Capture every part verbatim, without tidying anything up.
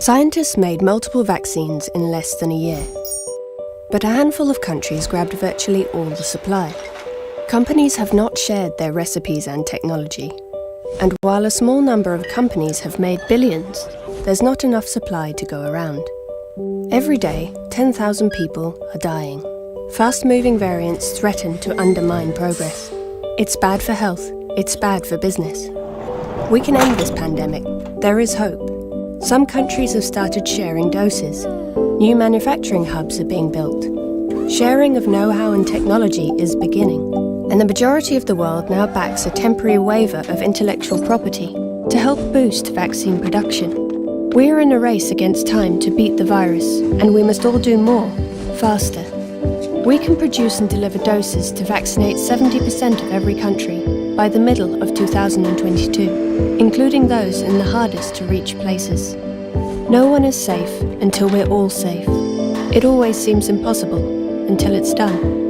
Scientists made multiple vaccines in less than a year, but a handful of countries grabbed virtually all the supply. Companies have not shared their recipes and technology, and while a small number of companies have made billions, there's not enough supply to go around. Every day, ten thousand people are dying. Fast-moving variants threaten to undermine progress. It's bad for health, it's bad for business. We can end this pandemic. There is hope. Some countries have started sharing doses. New manufacturing hubs are being built. Sharing of know-how and technology is beginning. And the majority of the world now backs a temporary waiver of intellectual property to help boost vaccine production. We are in a race against time to beat the virus, and we must all do more, faster. We can produce and deliver doses to vaccinate seventy percent of every country by the middle of two thousand twenty-two, including those in the hardest to reach places. No one is safe until we're all safe. It always seems impossible until it's done.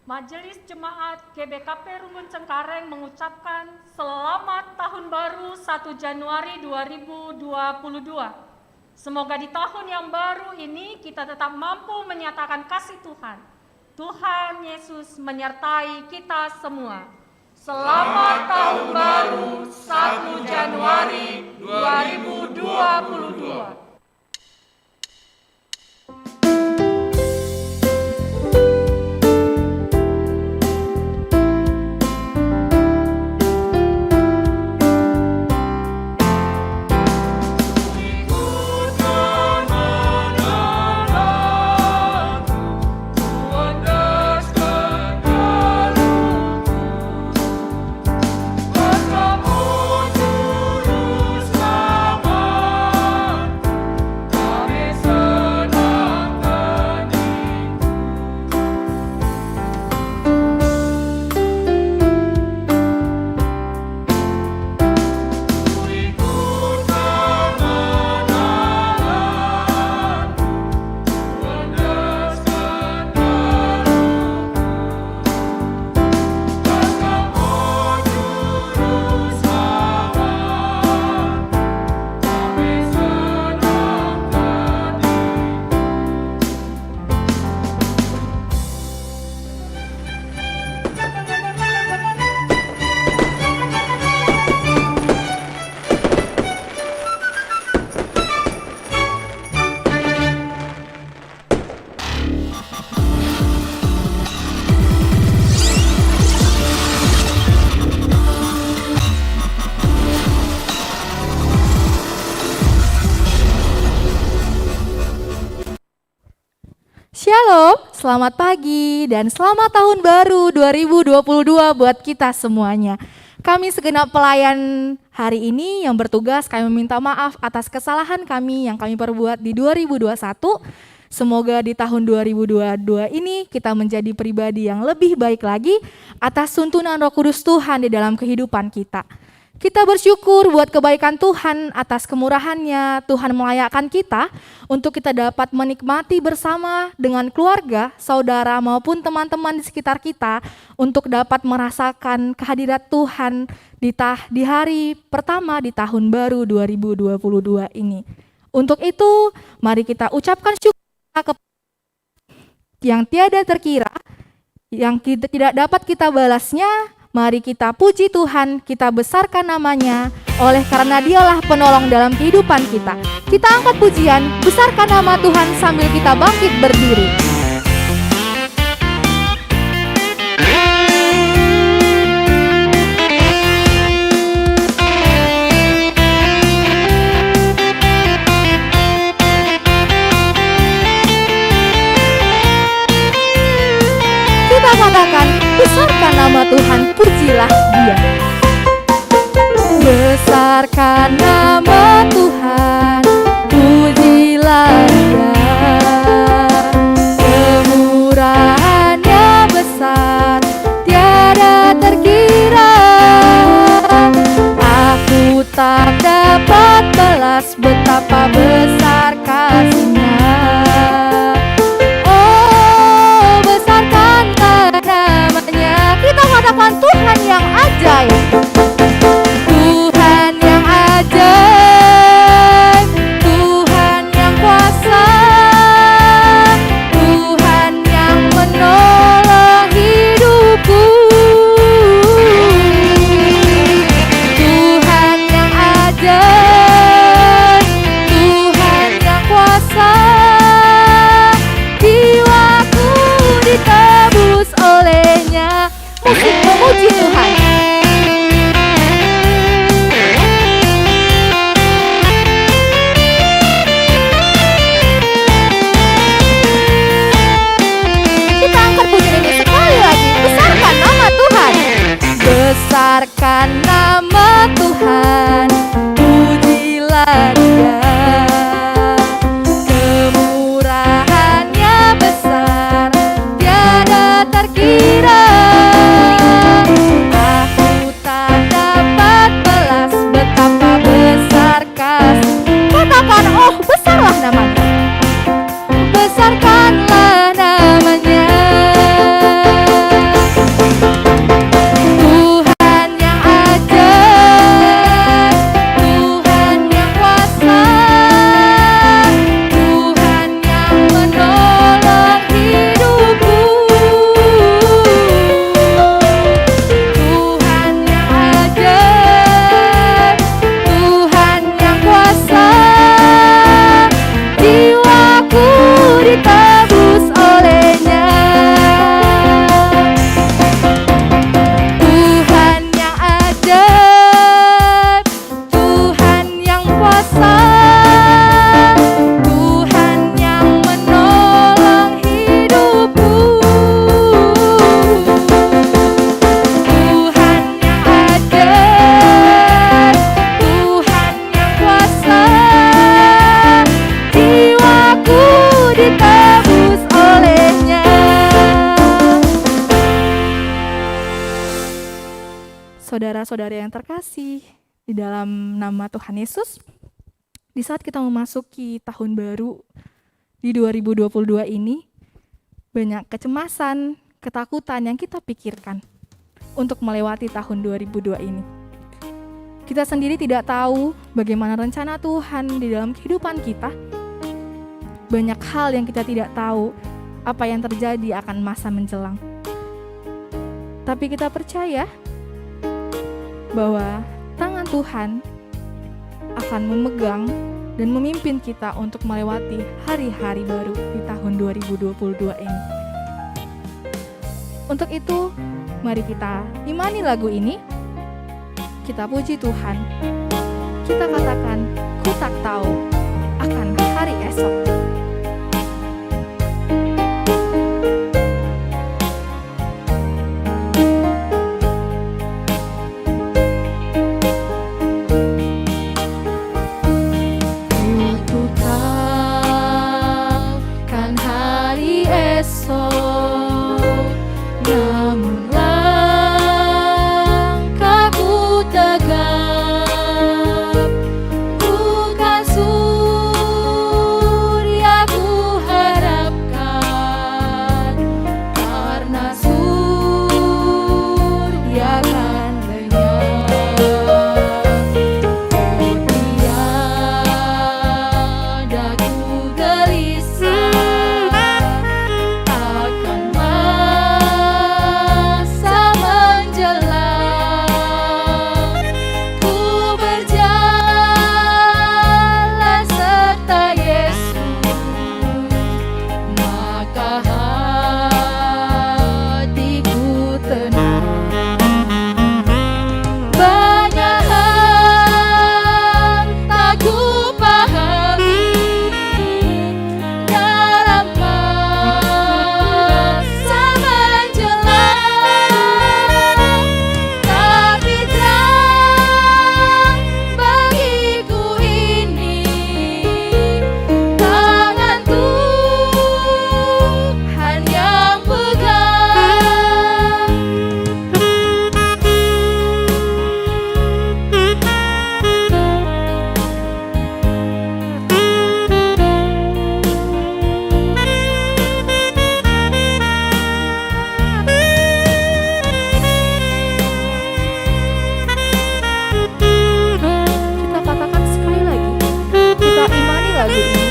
Majelis Jemaat G B K P Rungun Cengkareng mengucapkan selamat Tahun Baru satu Januari dua ribu dua puluh dua. Semoga di tahun yang baru ini kita tetap mampu menyatakan kasih Tuhan. Tuhan Yesus menyertai kita semua. Selamat Tahun Baru satu Januari dua ribu dua puluh dua. Shalom, selamat pagi dan selamat tahun baru dua ribu dua puluh dua buat kita semuanya. Kami segenap pelayan hari ini yang bertugas, kami meminta maaf atas kesalahan kami yang kami perbuat di dua ribu dua puluh satu. Semoga di tahun dua ribu dua puluh dua ini kita menjadi pribadi yang lebih baik lagi atas tuntunan Roh Kudus Tuhan di dalam kehidupan kita. Kita bersyukur buat kebaikan Tuhan, atas kemurahan-Nya. Tuhan melayakkan kita untuk kita dapat menikmati bersama dengan keluarga, saudara, maupun teman-teman di sekitar kita untuk dapat merasakan kehadirat Tuhan di tah-, di hari pertama di tahun baru dua ribu dua puluh dua ini. Untuk itu, mari kita ucapkan syukur ke yang tiada terkira, yang kita tidak dapat kita balasnya. Mari kita puji Tuhan, kita besarkan nama-Nya, oleh karena Dialah penolong dalam kehidupan kita. Kita angkat pujian, besarkan nama Tuhan sambil kita bangkit berdiri. Kita katakan, besarkan nama Tuhan, pujilah Dia. Besarkan nama Tuhan, pujilah Dia. Kemurahan-Nya besar, tiada terkira. Aku tak dapat balas betapa besar kasih-Nya. Oh, besarkanlah nama-Nya. Kita katakan, Tuhan yang ajaib. Tuhan yang ajaib, Tuhan yang kuasa, Tuhan yang menolong hidupku. Tuhan yang ajaib, Tuhan yang kuasa, jiwaku ditebus oleh-Nya. Musik memuji Tuhan. Kita angkat pujian ini sekali lagi. Besarkan nama Tuhan. Besarkan nama Tuhan. Pujilah Dia. Kemurahan-Nya besar, tiada terkira. Aku tak dapat balas betapa besar kasih. Katakan, "Oh, besarlah nama-Nya." Besarkanlah nama-Nya. Tuhan yang ajaib, Tuhan yang kuasa, Tuhan yang menolong hidupku. Tuhan yang ajaib, Tuhan yang kuasa, jiwaku ditebus oleh-Nya. Tuhan yang ajaib, Tuhan yang kuasa, Tuhan yang menolong hidupku. Tuhan yang ajaib, Tuhan yang kuasa, jiwaku ditebus oleh-Nya. Saudara-saudari yang terkasih, di dalam nama Tuhan Yesus, di saat kita memasuki tahun baru di dua ribu dua puluh dua ini, banyak kecemasan, ketakutan yang kita pikirkan untuk melewati tahun dua ribu dua ini. Kita sendiri tidak tahu bagaimana rencana Tuhan di dalam kehidupan kita. Banyak hal yang kita tidak tahu apa yang terjadi akan masa menjelang. Tapi kita percaya bahwa tangan Tuhan akan memegang dan memimpin kita untuk melewati hari-hari baru di tahun dua ribu dua puluh dua ini. Untuk itu, mari kita imani lagu ini. Kita puji Tuhan. Kita katakan, "Ku tak tahu akan hari esok." lagu ini,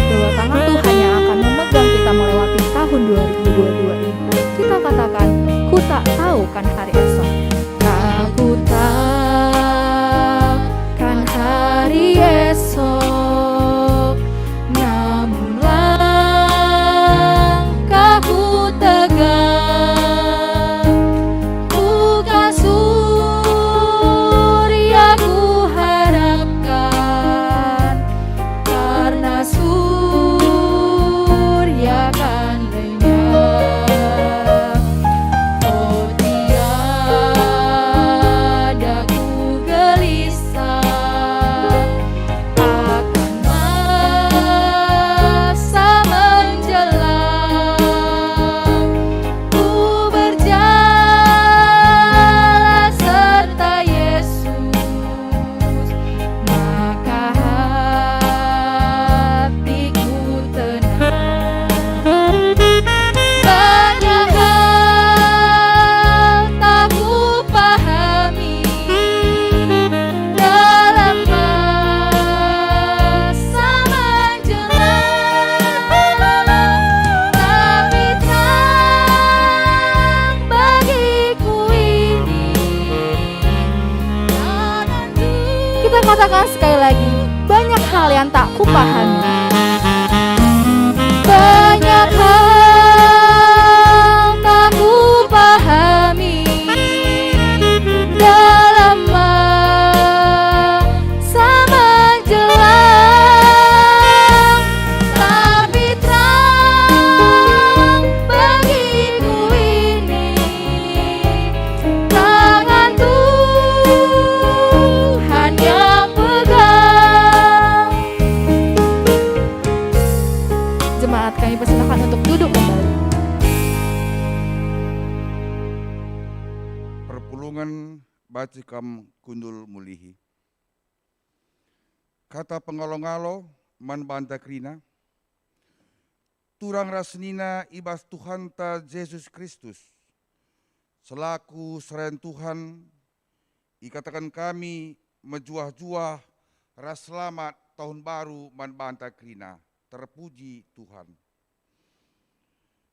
bahwa tangan Tuhan yang akan memegang kita melewati tahun dua ribu dua dua ini. Kita katakan, "Ku tak tahu kan hari esok." Tak ku tahu kan hari esok, namun langkahku tegak. Ku kasur ia kuharapkan, karena surya kan lenyap. Oh, tiada ku gelisah akan masa menjelang. Ku berjalan serta Yesus, maka hatiku tenang. Banyak hal tak kupahami dalam masa menjelang, tapi terang bagiku ini. Kita katakan sekali lagi, banyak hal yang tak kupahami. Banyak hal tak kupahami dalam masa menjelang, tapi terang bagiku ini tangan Tuhan yang pegang. Jemaat, kami persilakan untuk duduk kembali. Perpulungen banci kam kundul mulihi. Kata pengalo-ngalo man banta kerina, turang ras senina i bas Tuhanta Jesus Kristus, selaku serayan Tuhan, ikataken kami mejuah-juah ras selamat tahun baru man banta kerina. Terpuji Tuhan.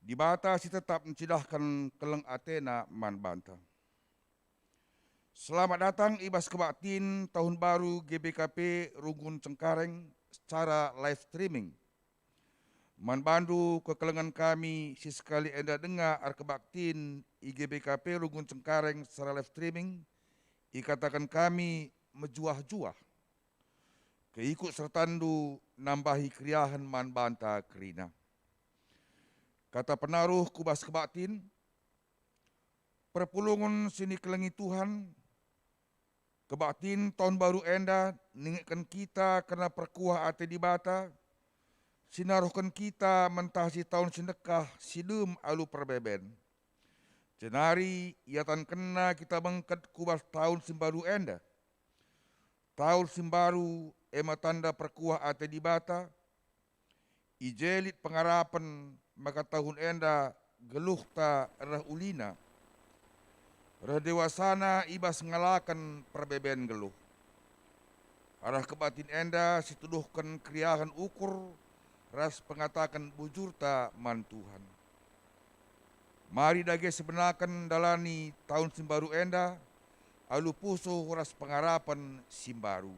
Dibata si tetap ncidahken keleng ateNa man banta. Selamat datang i bas kebaktin tahun baru G B K P Runggun Cengkareng secara live streaming. Man bandu kekelengen kami si sekali enda denga erkebaktin i G B K P Runggun Cengkareng secara live streaming, ikataken kami mejuah-juah. Keikut sertandu nambahi keriahen man banta kerina. Kata penaruh ku bas kebaktin, perpulungen si nikelengi Tuhan, kebaktin tahun baru enda ningetken kita kerna perkuah ate Dibata, si naruhken kita mentasi tahun si ndekah si dem alu perbeben. Jenari iatankenna kita bengket ku bas tahun si mbaru enda. Tahun si mbaru e me tanda perkuah ate Dibata, i je lit pengarapen maka tahun enda geluhta reh ulina, reh dewasana i bas ngalaken perbeben geluh. Arah kebaktin enda situduhken keriahen ukur ras pengataken bujurta man Tuhan. Mari dage sibenaken ndalani tahun si mbaru enda alu pusuh ras pengarapen si mbaru.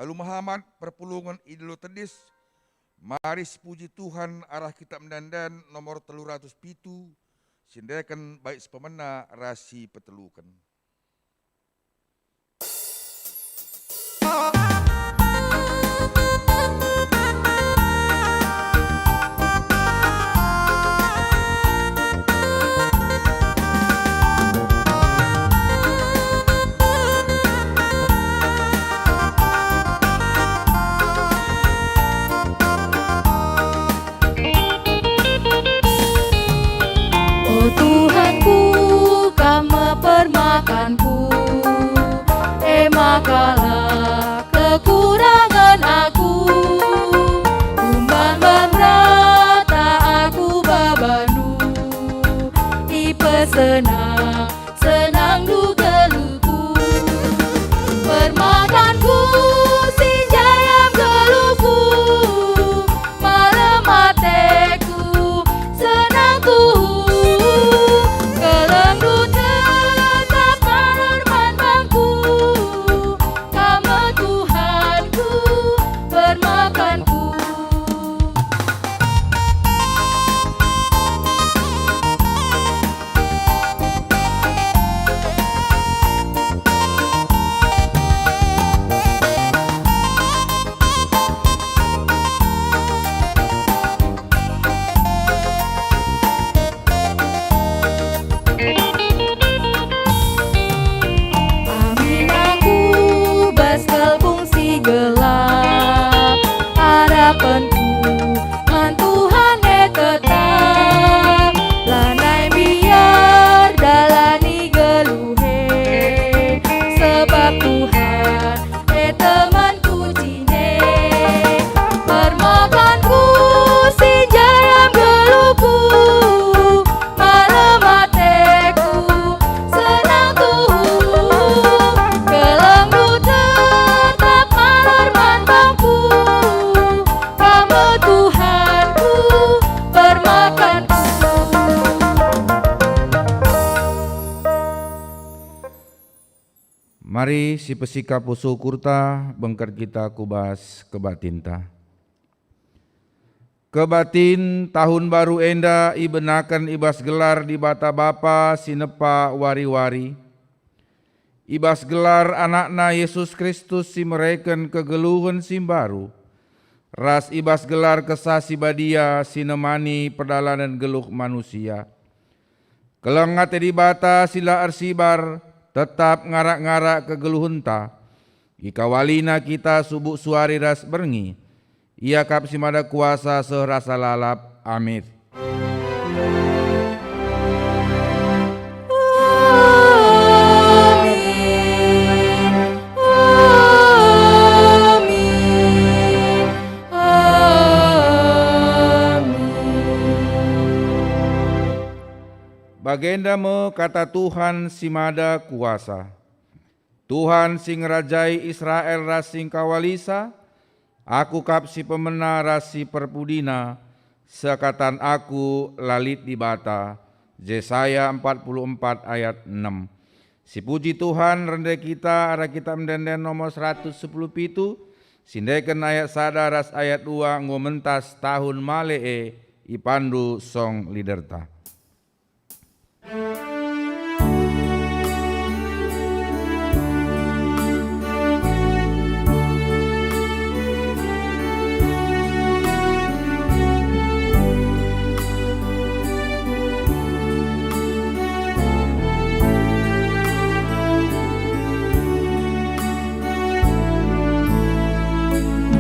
Alu mehamat perpulungen i Delo Tedis, mari sipuji Tuhan arah Kitap Ende-enden nomor telu ratus pitu, si ndeken bait si pemena ras si peteluken. O Tuhanku, Kam me permata Senang, senang du geluhku, permakanku si njalem geluhku, malem ateku, senang tuhu, keleng du tetap maler man bangku, Kam me Tuhanku, permakanku. Amin aku bas galbung si gelap, arapenku man Tuhan e tetap, lanai mbiar dalani geluh e, sebab Tuhan e temanku jine. Permakanku si njalem geluhku, malem ateku, senang tuhu, kelengku tetap maler man bangku, Kam me Tuhanku, permakanku. Mari sipesikap ukurta, bengket kita ku bas kebatinta. Kebatin tahun baru enda ibenaken i bas gelar Dibata Bapa si nepa wari-wari, i bas gelar AnakNa Jesus Kristus si mereken kegeluhen si mbaru, ras i bas gelar Kesah Si Badia si nemani perdalanen geluh manusia. Keleng ate Dibata si la ersibar tetap ngarak-ngarak kegeluhenta. Ikawalina kita subuk suari ras berngi. Ia kap si mada kuasa seh rasa lalap. Amin. Amin. Amin. Amin. Bagenda me kata Tuhan si Mada Kuasa, Tuhan si ngerajai Israel ras si ngkawalisa, Aku kap si pemena ras si perpudina, seakatan Aku la lit Dibata. Jesaya empat puluh empat ayat enem. Sipuji Tuhan, rende kita arah kitab ende-enden nomor seratus sepuluh pitu, si endeken ayat sada ras ayat dua enggo mentas tahun male e ipandu song liderta.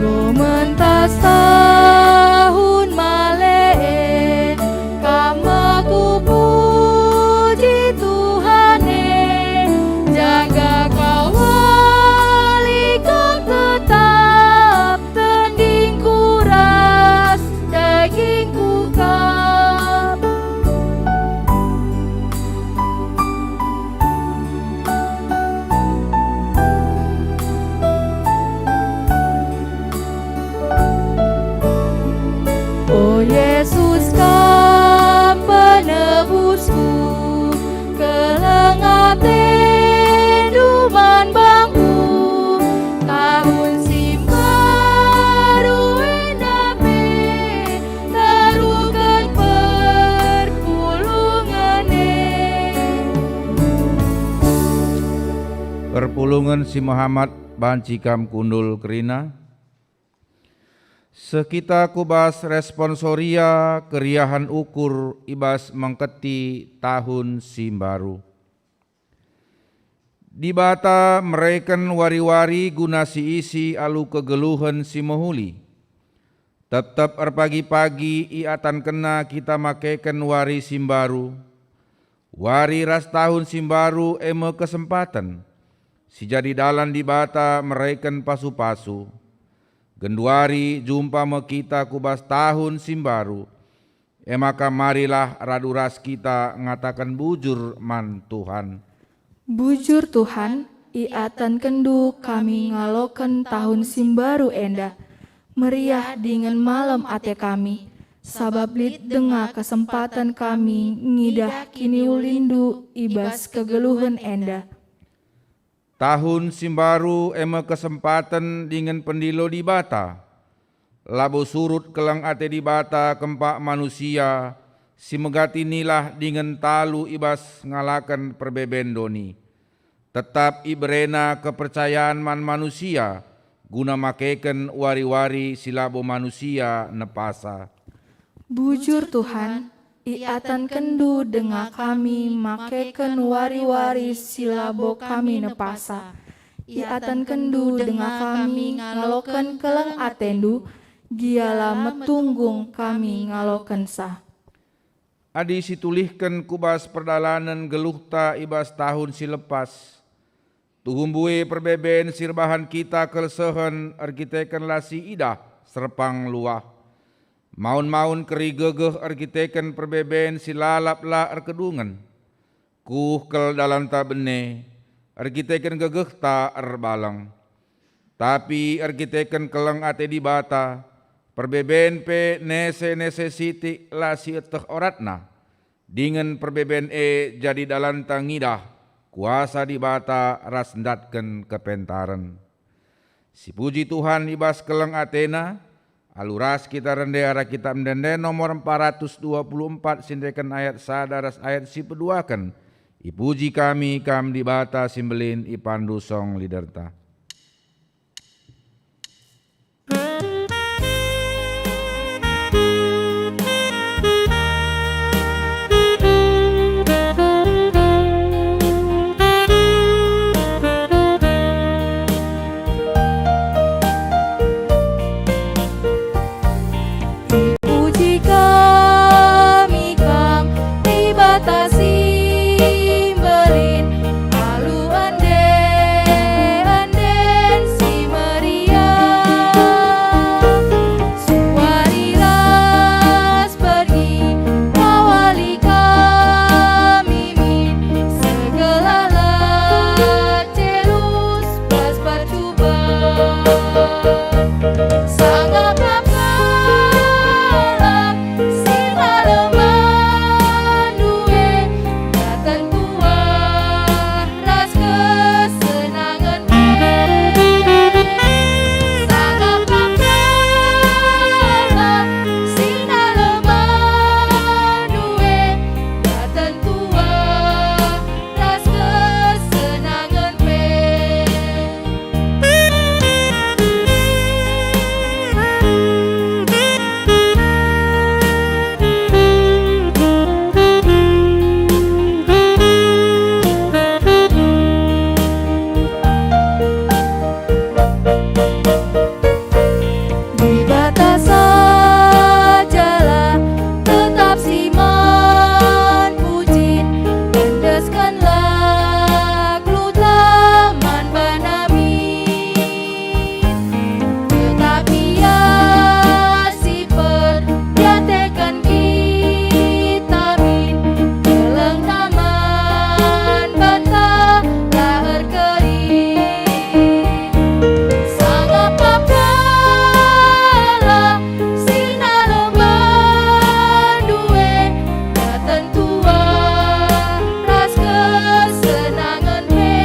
Enggo mentas tahun male e, kam me kupuji Tuhan e, jaga kawali kam tetap, tendingku ras dagingku kap. O Yesus, Kam penebusku, keleng ateNdu man bangku, tahun si mbaru enda pe taruhken perpulungen e. Perpulungen si mehamat banci kam kundul kerina. Seh kita ku bas responsoria keriahen ukur i bas mengketi tahun si mbaru. Dibata mereken wari-wari guna siisi alu kegeluhen si mehuli. Tep-tep erpagi-pagi iatankenNa kita makeken wari si mbaru. Wari ras tahun si mbaru e me kesempaten si jadi dalan Dibata mereken pasu-pasu. Genduari jumpa me kita ku bas tahun si mbaru. E maka marilah radu ras kita ngataken bujur man Tuhan. Bujur Tuhan, iatankenNdu kami ngaloken tahun si mbaru enda. Meriah dingen malem ate kami, sabap lit denga kesempaten kami ngidah kiniulinNdu i bas kegeluhen enda. Tahun si mbaru e me kesempaten dingen pendilo Dibata. Labo surut keleng ate Dibata kempak manusia si megati nilah dingen talu i bas ngalaken perbeben doni. Tetap ibereNa kepercayan man manusia guna makeken wari-wari si labo manusia nepasa. Bujur Tuhan, iatankenNdu denga kami makeken wari-wari si labo kami nepasa. IatankenNdu denga kami ngaloken keleng ateNdu, gia la metunggung kami ngalokenca. Adi situlihken ku bas perdalanen geluhta i bas tahun si lepas, tuhu mbue perbeben si erbahan kita kelesehen erkiteken la siidah serpang luah. Maun-maun keri gegeh erkiteken perbeben si lalap la erkedungen. Kuh kal dalanta bene, erkiteken gegehta erbaleng. Tapi erkiteken keleng ate Dibata, perbeben pe nese-nese sitik la sieteh oratna, dingen perbeben e jadi dalanta ngidah kuasa Dibata ras ndatken kepentaren. Sipuji Tuhan i bas keleng ateNa, alu ras kita rende arah Kitab Ende-enden nomor empat ratus dua puluh empat, siendeken ayat sada ras ayat si peduaken. Ipuji kami Kam Dibata si mbelin, ipandu song liderta. Puji kami Kam, Dibata si mbelin, alu ende-enden si meriah. Suari ras pergi, ngawali kami min, segelah la celus bas percuba. Sangap kalak si naleman due, daten tuah ras kesenangen pe. Sangap kalak si naleman due, daten tuah ras kesenangen pe. Dibata sajalah tetap si man pujin, endeskenlah geluhta man bana min. Tetap Ia si perdiateken kita min, kelengna man banta la erkeri. Sangap kalak si naleman due, daten tuah ras kesenangen pe.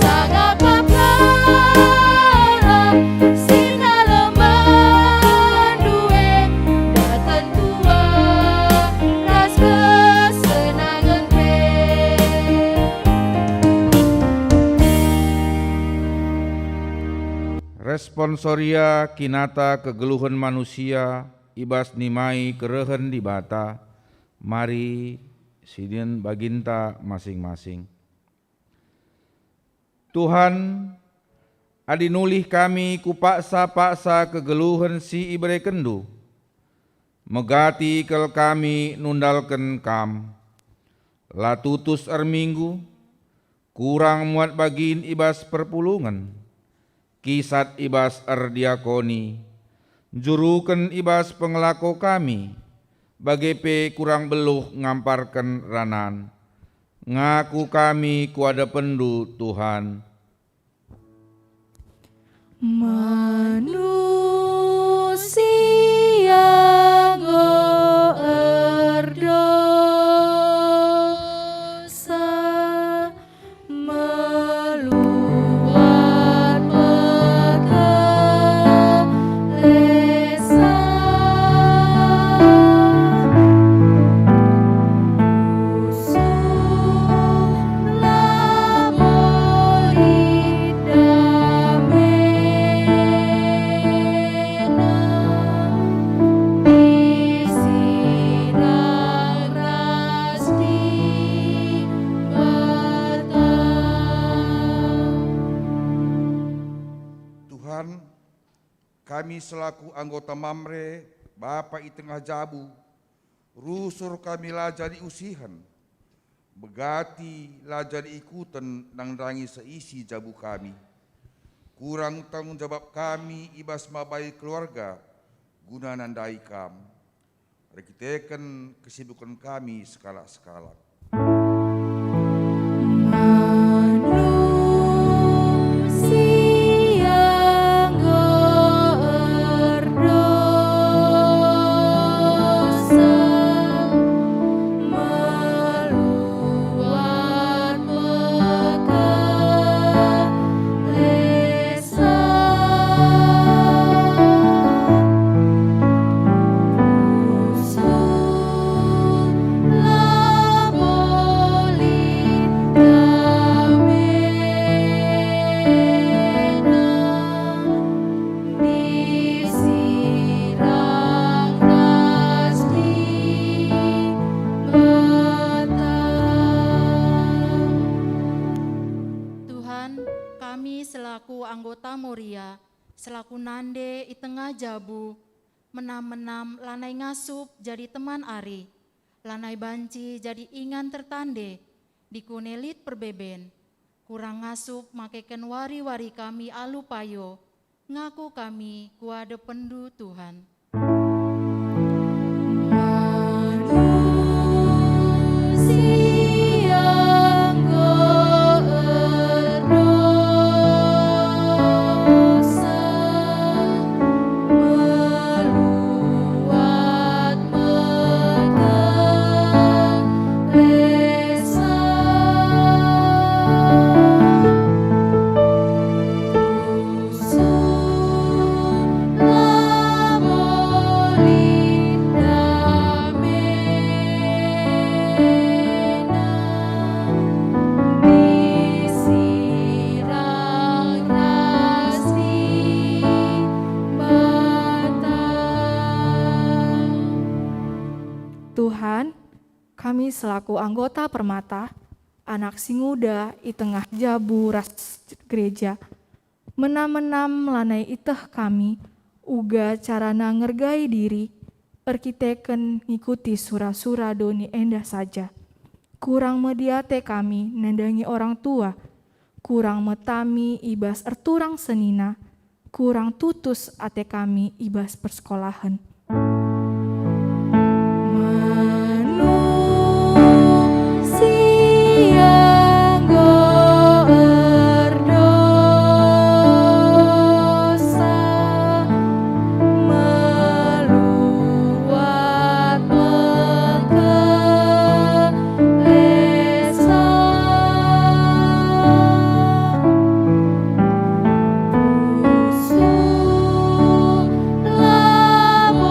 Sangap kalak si naleman due, daten tuah ras kesenangen pe. Responsoria kinata kegeluhen manusia i bas nimai kerehen Dibata, mari sidin baginta masing-masing. Tuhan, adi nulih kami ku paksa-paksa kegeluhen si iberekenNdu, megati kal kami nundalken Kam. La tutus erminggu, kurang muat bagin i bas perpulungen, kisat i bas erdiakoni, Njuruken i bas pengelako kami, bage pe kurang beluh ngamparken ranan. Ngaku kami ku adepenNdu, Tuhan. Manusia enggo erdosa, meluat pekelesan. Usung labo lit damena, isi rang ras Dibata. Tuhan, kami selaku anggota Mamre, bapa i tengah jabu, rusur kami la jadi usihen, megati la jadi ikuten nandangi seisi jabu kami. Kurang tanggung jawab kami i bas mabai keluarga guna nandai Kam, erkiteken kesibuken kami sekalak-sekalak. Manusia enggo erdosa, meluat pekelesan. Usung labo lit damena, isi rang ras Dibata. Tuhan, kami selaku anggota Moria, selaku nande i tengah jabu, menam-menam lanai ngasup jadi teman ari, lanai banci jadi ingan tertande, dikune lit perbeben. Kurang ngasup makeken wari-wari kami alu payo, ngaku kami ku adepenNdu, Tuhan. Manusia enggo erdosa, meluat pekelesan. Usung labo lit damena, isi rang ras Dibata. Tuhan, kami selaku anggota Permata, anak si nguda i tengah jabu ras gereja, menam-menam lanai iteh kami uga carana ngergai diri erkiteken ngikuti sura-sura doni enda saja. Kurang me diate kami nandangi orang tua, kurang me tami i bas erturang senina, kurang tutus ate kami i bas persekolahen. Manusia enggo erdosa, meluat pekelesan. Usung labo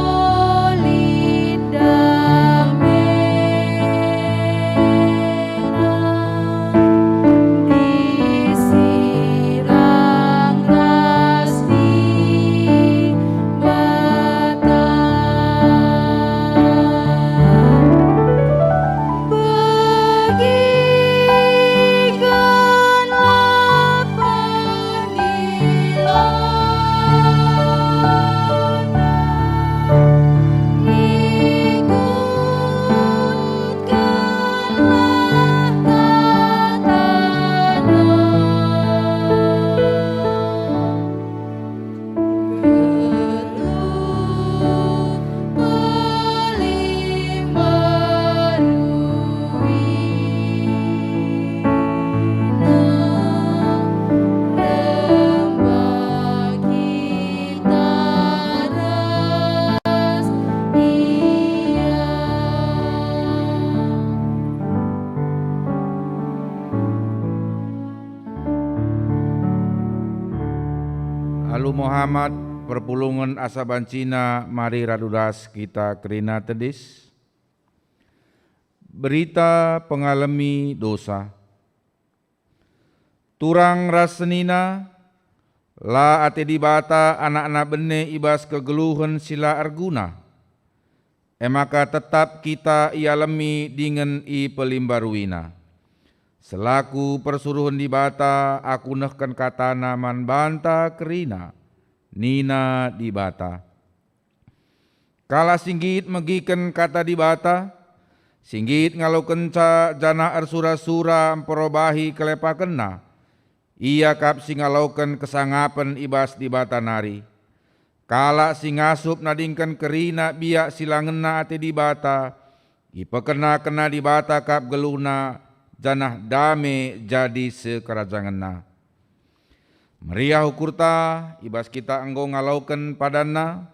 Alu Muhammad, perpulungen asa bancina mari radu das kita kerina tedis. Berita pengalemi dosa. Turang ras senina, la ate Dibata anakna bene i bas kegeluhen si la erguna. E maka tetap kita ialemi dingen ipelimbaruiNa. Selaku persuruhen Dibata, aku nehken kataNa man banta kerina. Nina Dibata, "Kalak si nggit megiken kata Dibata, si nggit ngalokenca janah ersura-sura mperobahi kelepakenna, ia kap si ngaloken kesangapen i bas Dibata nari. Kalak si ngasup nadingken kerina biak si la ngena ate Dibata, ipekenakenna Dibata kap geluhna, janah dame jadi sekerajangenna." Meriah ukurta, i bas kita enggo ngaloken padanna,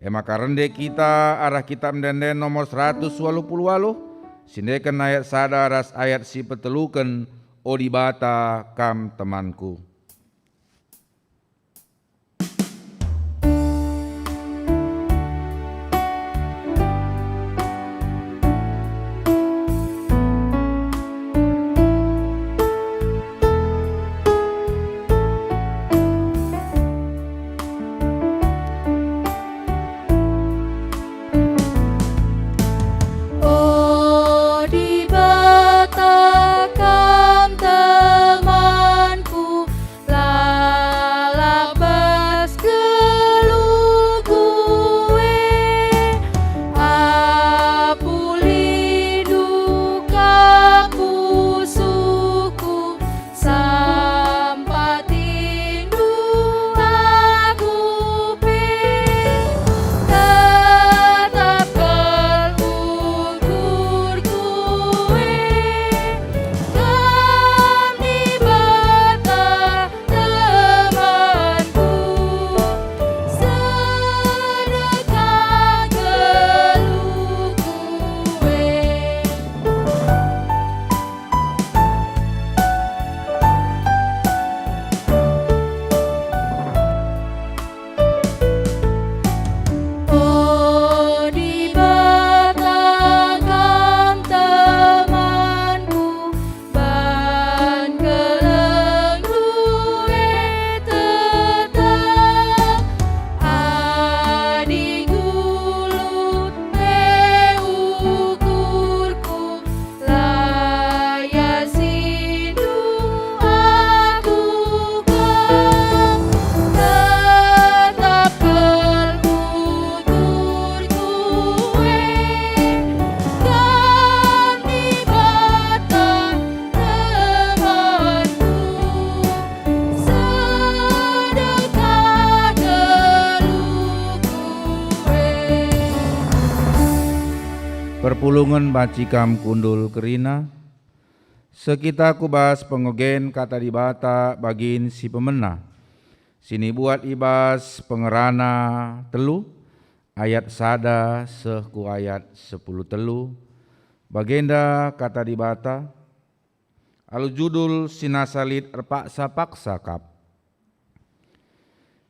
e maka rende kita arah Kitap Ende-enden nomor seratus waluh puluh waluh, si endeken ayat sada ras ayat si peteluken, "O Dibata, Kam temanku." O Dibata, Kam temanku, lalap bas geluhku e. Apulindu kap pusuhku, sampatindu aku pe. Tetap kal ukurku e, Kam Dibata temanku, sedekah geluhku e. O Dibata, Kam temanku, ban kelengndu e tetap, adi gulut pe ukurku, la iasindu aku kap, tetap kal ukurku e, Kam Dibata temanku, sedekah geluhku e. Perpulungen banci kam kundul kerina. Seh kita ku bas pengogen Kata Dibata bagin si pemena, si nibuat i bas Pengerana telu, ayat sada seh ku ayat sepuluh telu. Bagenda Kata Dibata, alu judul Si Nasa Lit Erpaksa-paksa Kap.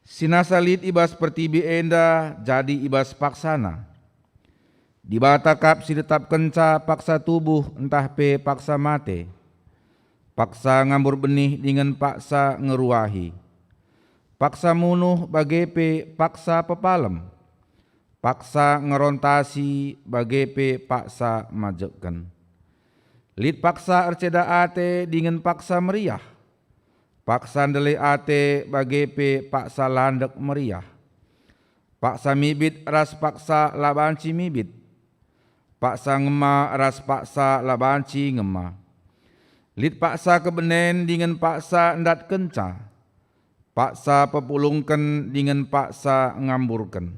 Si nasa lit i bas pertibi enda jadi i bas paksana. Dibata kap si tetapkenca paksa tubuh ntah pe paksa mate, paksa ngambur benih dingen paksa ngeruahi, paksa munuh bage pe paksa pepalem, paksa ngerontasi bage pe paksa majekken. Lit paksa erceda ate dingen paksa meriah, paksa ndele ate bage pe paksa landek meriah, paksa mibit ras paksa la banci mibit, paksa ngema ras paksa la banci ngema. Lit paksa kebenen dingen paksa ndatkenca, paksa pepulungken dingen paksa ngamburken,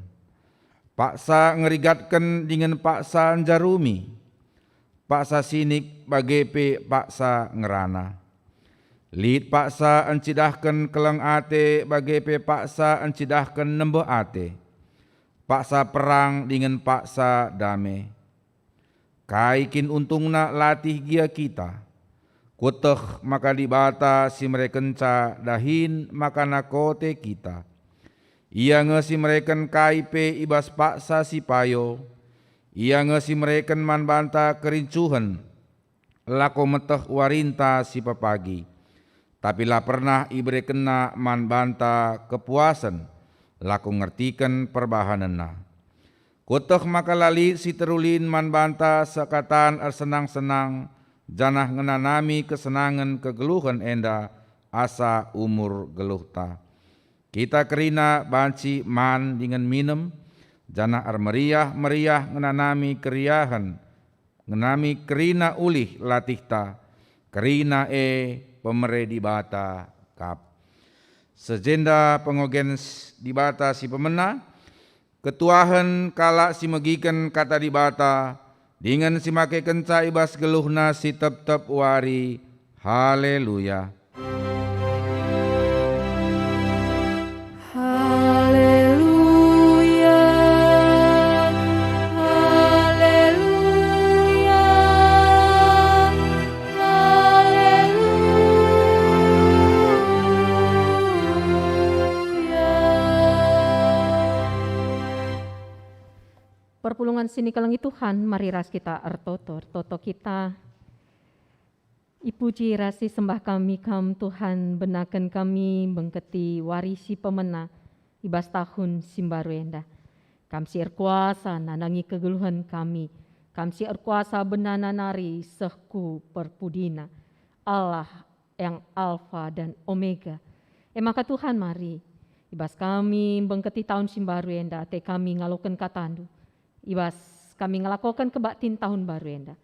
paksa ngerigatken dingen paksa njarumi, paksa sinik bage pe paksa ngerana. Lit paksa encidahken keleng ate bage pe paksa encidahken nembeh ate, paksa perang dingen paksa dame. Kai kin untungna latih gia kita? Kueteh maka Dibata si merekenca dahin maka nakote kita. Ia nge si mereken kai pe i bas paksa si payo. Ia nge si mereken man banta kerincuhen, lako meteh warinta si pepagi. Tapi la pernah iberekenNa man banta kepuasen, lako ngertiken perbahanenNa. Kueteh maka la lit si terulin man banta sekatan ersenang-senang, janah ngenanami kesenangen kegeluhen enda asa umur geluhta. Kita kerina banci man dingen minem, janah ermeriah-meriah ngenanami keriahen, ngenami kerina ulih latihta, kerina e pemere Dibata kap. Sejenda pengogen s-, Dibata si pemena, ketuahen kalak si megiken Kata Dibata, dingen si makekenca i bas geluhna si tep-tep wari. Haleluya! Haleluya, haleluya, haleluya. Perpulungen si nikelengi Tuhan, mari ras kita ertoto, ertoto kita. Ipuji ras isembah kami Kam, Tuhan, benaken kami mbengketi wari si pemena i bas tahun si mbaru enda. Kam si erkuasa nandangi kegeluhen kami, Kam si erkuasa benana nari seh ku perpudina. Allah yang Alfa dan Omega. E maka Tuhan, mari, i bas kami mbengketi tahun si mbaru enda, ate kami ngaloken katandu. I bas kami ngelakoken kebaktin tahun baru enda.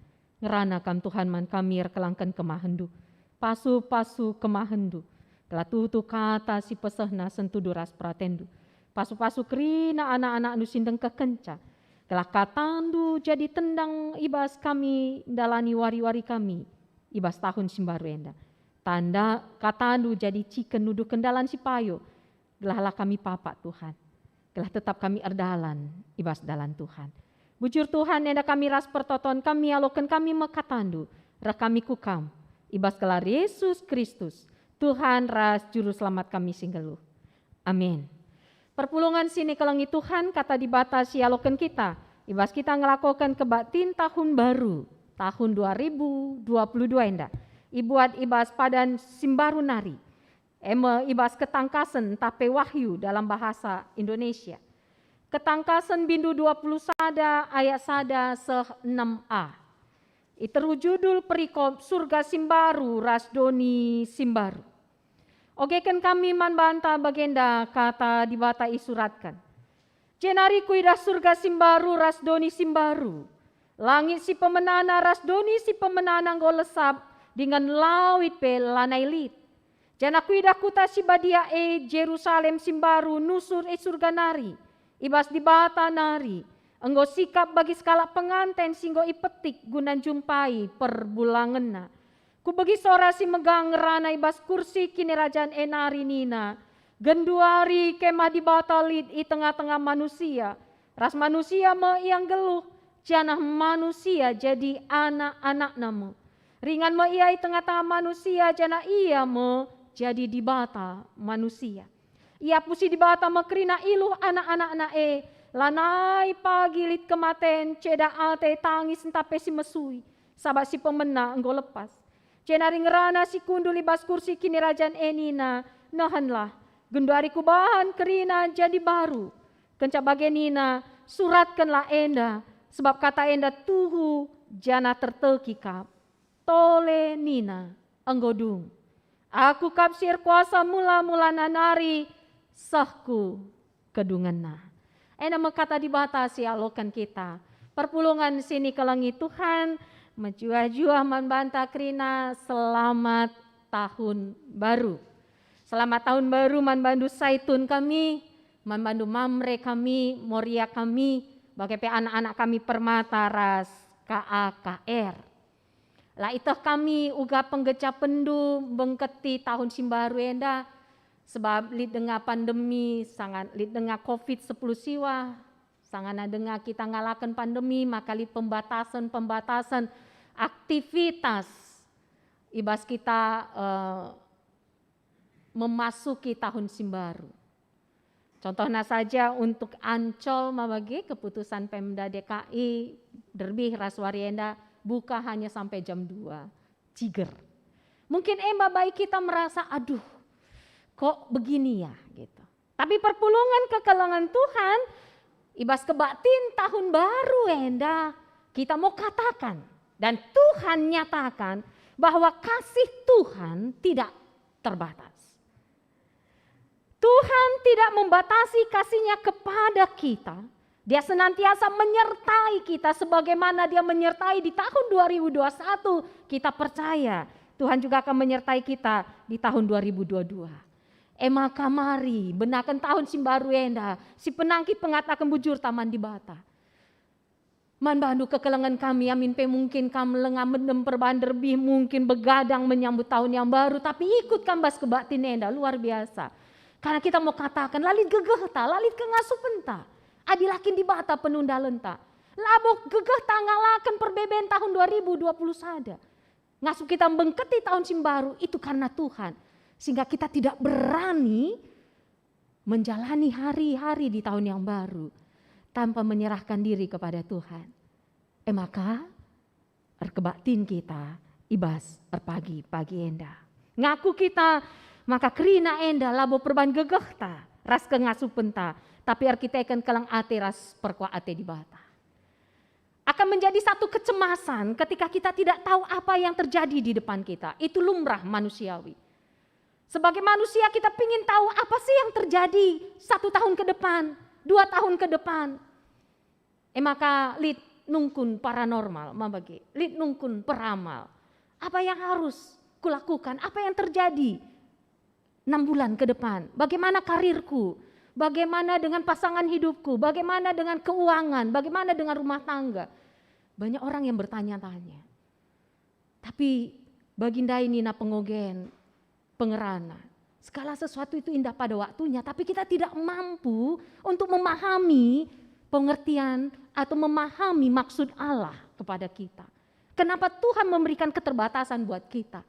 Ngerana Kam, Tuhan, man kami erkelangken kemahenNdu. Pasu-pasu kemahenNdu, gelah tuhu-tuhu kata si pesehna sentudu ras peratenNdu. Pasu-pasu kerina anak-anakNdu si ndengkehkenca, gelah katanNdu jadi tendang i bas kami ndalani wari-wari kami i bas tahun si mbaru enda. Tanda katanNdu jadi ciken nuduhken dalan si payo, gelah la kami papak, Tuhan, gelah tetap kami erdalan i bas dalan Tuhan. Bujur, Tuhan, enda kami ras pertoton kami aloken kami me katanNdu, reh kami ku Kam, i bas gelar Yesus Kristus, Tuhan ras Juru Selamat kami si nggeluh. Amin. Perpulungen si nikelengi Tuhan, Kata Dibata si aloken kita, i bas kita ngelakoken kebaktin tahun baru, tahun dua ribu dua puluh dua enda, ibuat i bas padan si mbaru nari, e me i bas Ketangkasen ntah pe Wahyu dalam bahasa Indonesia. Ketangkasen bindu dua puluh sada ayat sada seh enam a. Iteruh judul perikop Surga si Mbaru ras Doni si Mbaru. Ogeken kami man banta bagenda Kata Dibata isuratken. Jenari kuidah surga si mbaru ras doni si mbaru. Langit si pemenana ras doni si pemenana enggo lesap, dingen lawit pe lanai lit. Janah kuidah kuta si badia e, Jerusalem si mbaru, nusur i surga nari, i bas Dibata nari, enggo sikap bagi sekalak penganten si enggo ipetik guna njumpai perbulangenna. Kubegi sora si megang ngerana i bas kursi kinirajan e nari nina, "Genduari Kemah Dibata lit i tengah-tengah manusia, ras manusia me ia nggeluh, janah manusia jadi anak-anakna me. Ringan me ia i tengah-tengah manusia, janah ia me jadi Dibata manusia." Iapusi Dibata me kerina iluh anak-anakna e, lanai pagi lit kematen, ceda ate, tangis ntah pe si mesui, sabap si pemena enggo lepas. Jenari ngerana si kundul i bas kursi kinirajan e nina, "Nehenlah, genduari kubahan kerina jadi baru." Kenca bage nina, "Suratkenlah enda, sebab kata enda tuhu janah terteki kap." Tole nina, "Enggo dung. Aku kap si erkuasa mula-mulana nari seh ku kedungenna." Enda me kata Dibata si ialoken kita. Perpulungen si nikelengi Tuhan, mejuah-juah man banta kerina selamat tahun baru. Selamat tahun baru man bandu Saitun kami, man bandu Mamre kami, Moria kami, bage pe anak-anak kami Permata ras K A K R. La iteh kami uga penggejapenndu mbengketi tahun si mbaru enda, sebab lit denga pandemi, sanga lit denga covid sepuluh siwah, sangana denga kita ngalaken pandemi, maka lit pembatasen-pembatasen aktivitas i bas kita, eh, memasuki tahun si mbaru. Contohna saja untuk Ancol, ma bage keputusan Pemda D K I, Derbih ras wari enda buka hanya sampai jam dua. Ciger. Mungkin e maba kita merasa, "Aduh, kok begini ya?" gitu. Tapi perpulungen kekelengen Tuhan, i bas kebaktin tahun baru enda, kita mau katakan, dan Tuhan nyatakan bahwa kasih Tuhan tidak terbatas. Tuhan tidak membatasi kasih-Nya kepada kita. Dia senantiasa menyertai kita sebagaimana Dia menyertai di tahun dua ribu dua satu. Kita percaya Tuhan juga akan menyertai kita di tahun dua ribu dua dua. E maka mari, benaken tahun si mbaru enda, si penangki pengataken bujur taman Dibata. Man bandu kekelengen kami, amin pe mungkin kam langa medem perbahan Derbih, mungkin begadang menyambut tahun yang baru, tapi ikut kam bas kebaktin enda, luar biasa. Karena kita mau katakan, la lit gegehta, la lit kengasupenta. Adi la kin Dibata penundalenta. Labo gegehta ngalaken perbeben tahun dua ribu dua puluh sada. Ngasup kita mbengketi tahun si mbaru, itu karena Tuhan. Sehingga kita tidak berani menjalani hari-hari di tahun yang baru tanpa menyerahkan diri kepada Tuhan. E maka, erkebaktin kita i bas erpagi-pagi enda. Ngaku kita maka kerina enda labo perban gegehta ras kengasupenta, tapi erkiteken keleng ate ras perkuah ate Dibata. Akan menjadi satu kecemasan ketika kita tidak tahu apa yang terjadi di depan kita. Itu lumrah manusiawi. Sebagai manusia, kita pingin tahu apa sih yang terjadi satu tahun ke depan, dua tahun ke depan. E maka lit nungkun paranormal, ma bage, lit nungkun peramal. Apa yang harus kulakukan? Apa yang terjadi enam bulan ke depan? Bagaimana karirku? Bagaimana dengan pasangan hidupku? Bagaimana dengan keuangan? Bagaimana dengan rumah tangga? Banyak orang yang bertanya-tanya. Tapi bagi ndai nina pengogen, pengerana, segala sesuatu itu indah pada waktunya, tapi kita tidak mampu untuk memahami pengertian atau memahami maksud Allah kepada kita. Kenapa Tuhan memberikan keterbatasan buat kita?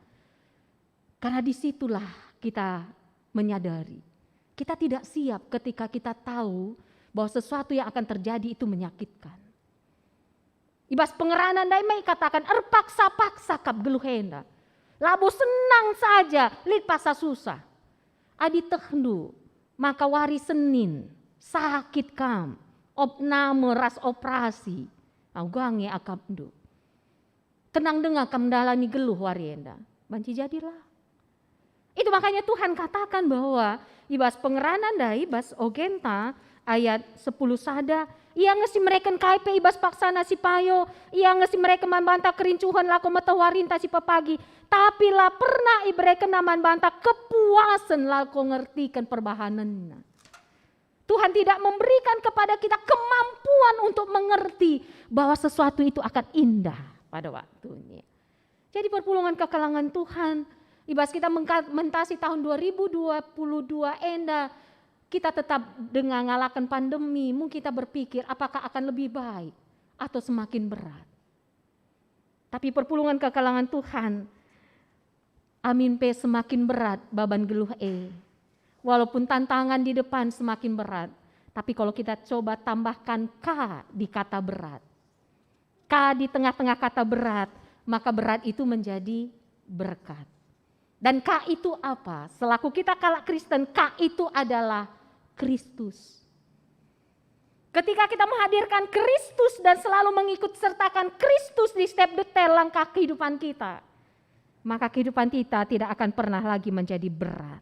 Karena disitulah kita menyadari, kita tidak siap ketika kita tahu bahwa sesuatu yang akan terjadi itu menyakitkan. I bas pengerana ndai me ikatakan, erpaksa-paksa kap geluh enda. Labo senang saja, lit paksa susah. Adi tehndu, maka wari Senin, sakit kam, opname ras operasi, uga nge akapndu. Tenang denga kam ndalani geluh wari enda, banci jadilah. Itu makanya Tuhan katakan bahwa i bas pengerana ndai, bas ogenta, ayat sepuluh sada, Ia nge si mereken kai pe i bas paksana si payo, Ia nge si mereken man banta kerincuhen lako meteh warinta si pepagi, tapi la pernah iberekenNa man banta kepuasen lako ngertiken perbahanenNa. Tuhan tidak memberikan kepada kita kemampuan untuk mengerti bahwa sesuatu itu akan indah pada waktunya. Jadi perpulungen kekelengen Tuhan, i bas kita mengka-, mentasi tahun dua ribu dua puluh dua enda, kita tetap denga ngalaken pandemi, mungkin kita berpikir apakah akan lebih baik atau semakin berat. Tapi perpulungen kekelengen Tuhan, amin pe semakin berat baban geluh e. Walaupun tantangan di depan semakin berat, tapi kalau kita coba tambahkan ka di kata berat, ka di tengah-tengah kata berat, maka berat itu menjadi berkat. Dan ka itu apa? Selaku kita kalak Kristen, ka itu adalah Kristus. Ketika kita menghadirkan Kristus dan selalu mengikut sertakan Kristus di setiap detail langkah kehidupan kita, maka kehidupan kita tidak akan pernah lagi menjadi berat.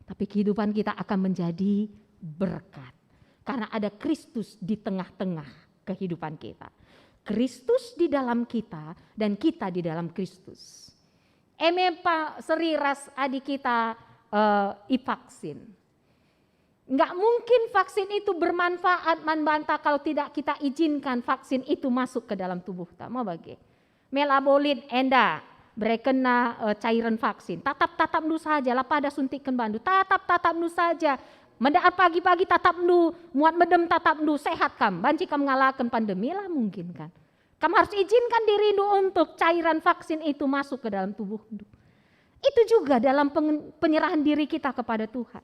Tapi kehidupan kita akan menjadi berkat. Karena ada Kristus di tengah-tengah kehidupan kita. Kristus di dalam kita dan kita di dalam Kristus. E me pa seri ras adi kita, eh, ivaksin. Nggak mungkin vaksin itu bermanfaat man banta kalau tidak kita izinkan vaksin itu masuk ke dalam tubuhta. Ma bage. Me labo lit enda berekenna, eh, cairan vaksin. Tatap-tatapndu saja, la pada suntikken bandu. Tatap-tatapndu saja. Menda pagi-pagi tatapndu, muat medem tatapndu, sehat kam. Banci kam ngalaken pandemi lah mungkin kan. Kam harus izinkan dirindu untuk cairan vaksin itu masuk ke dalam tubuhndu. Itu juga dalam pengen-, penyerahan diri kita kepada Tuhan.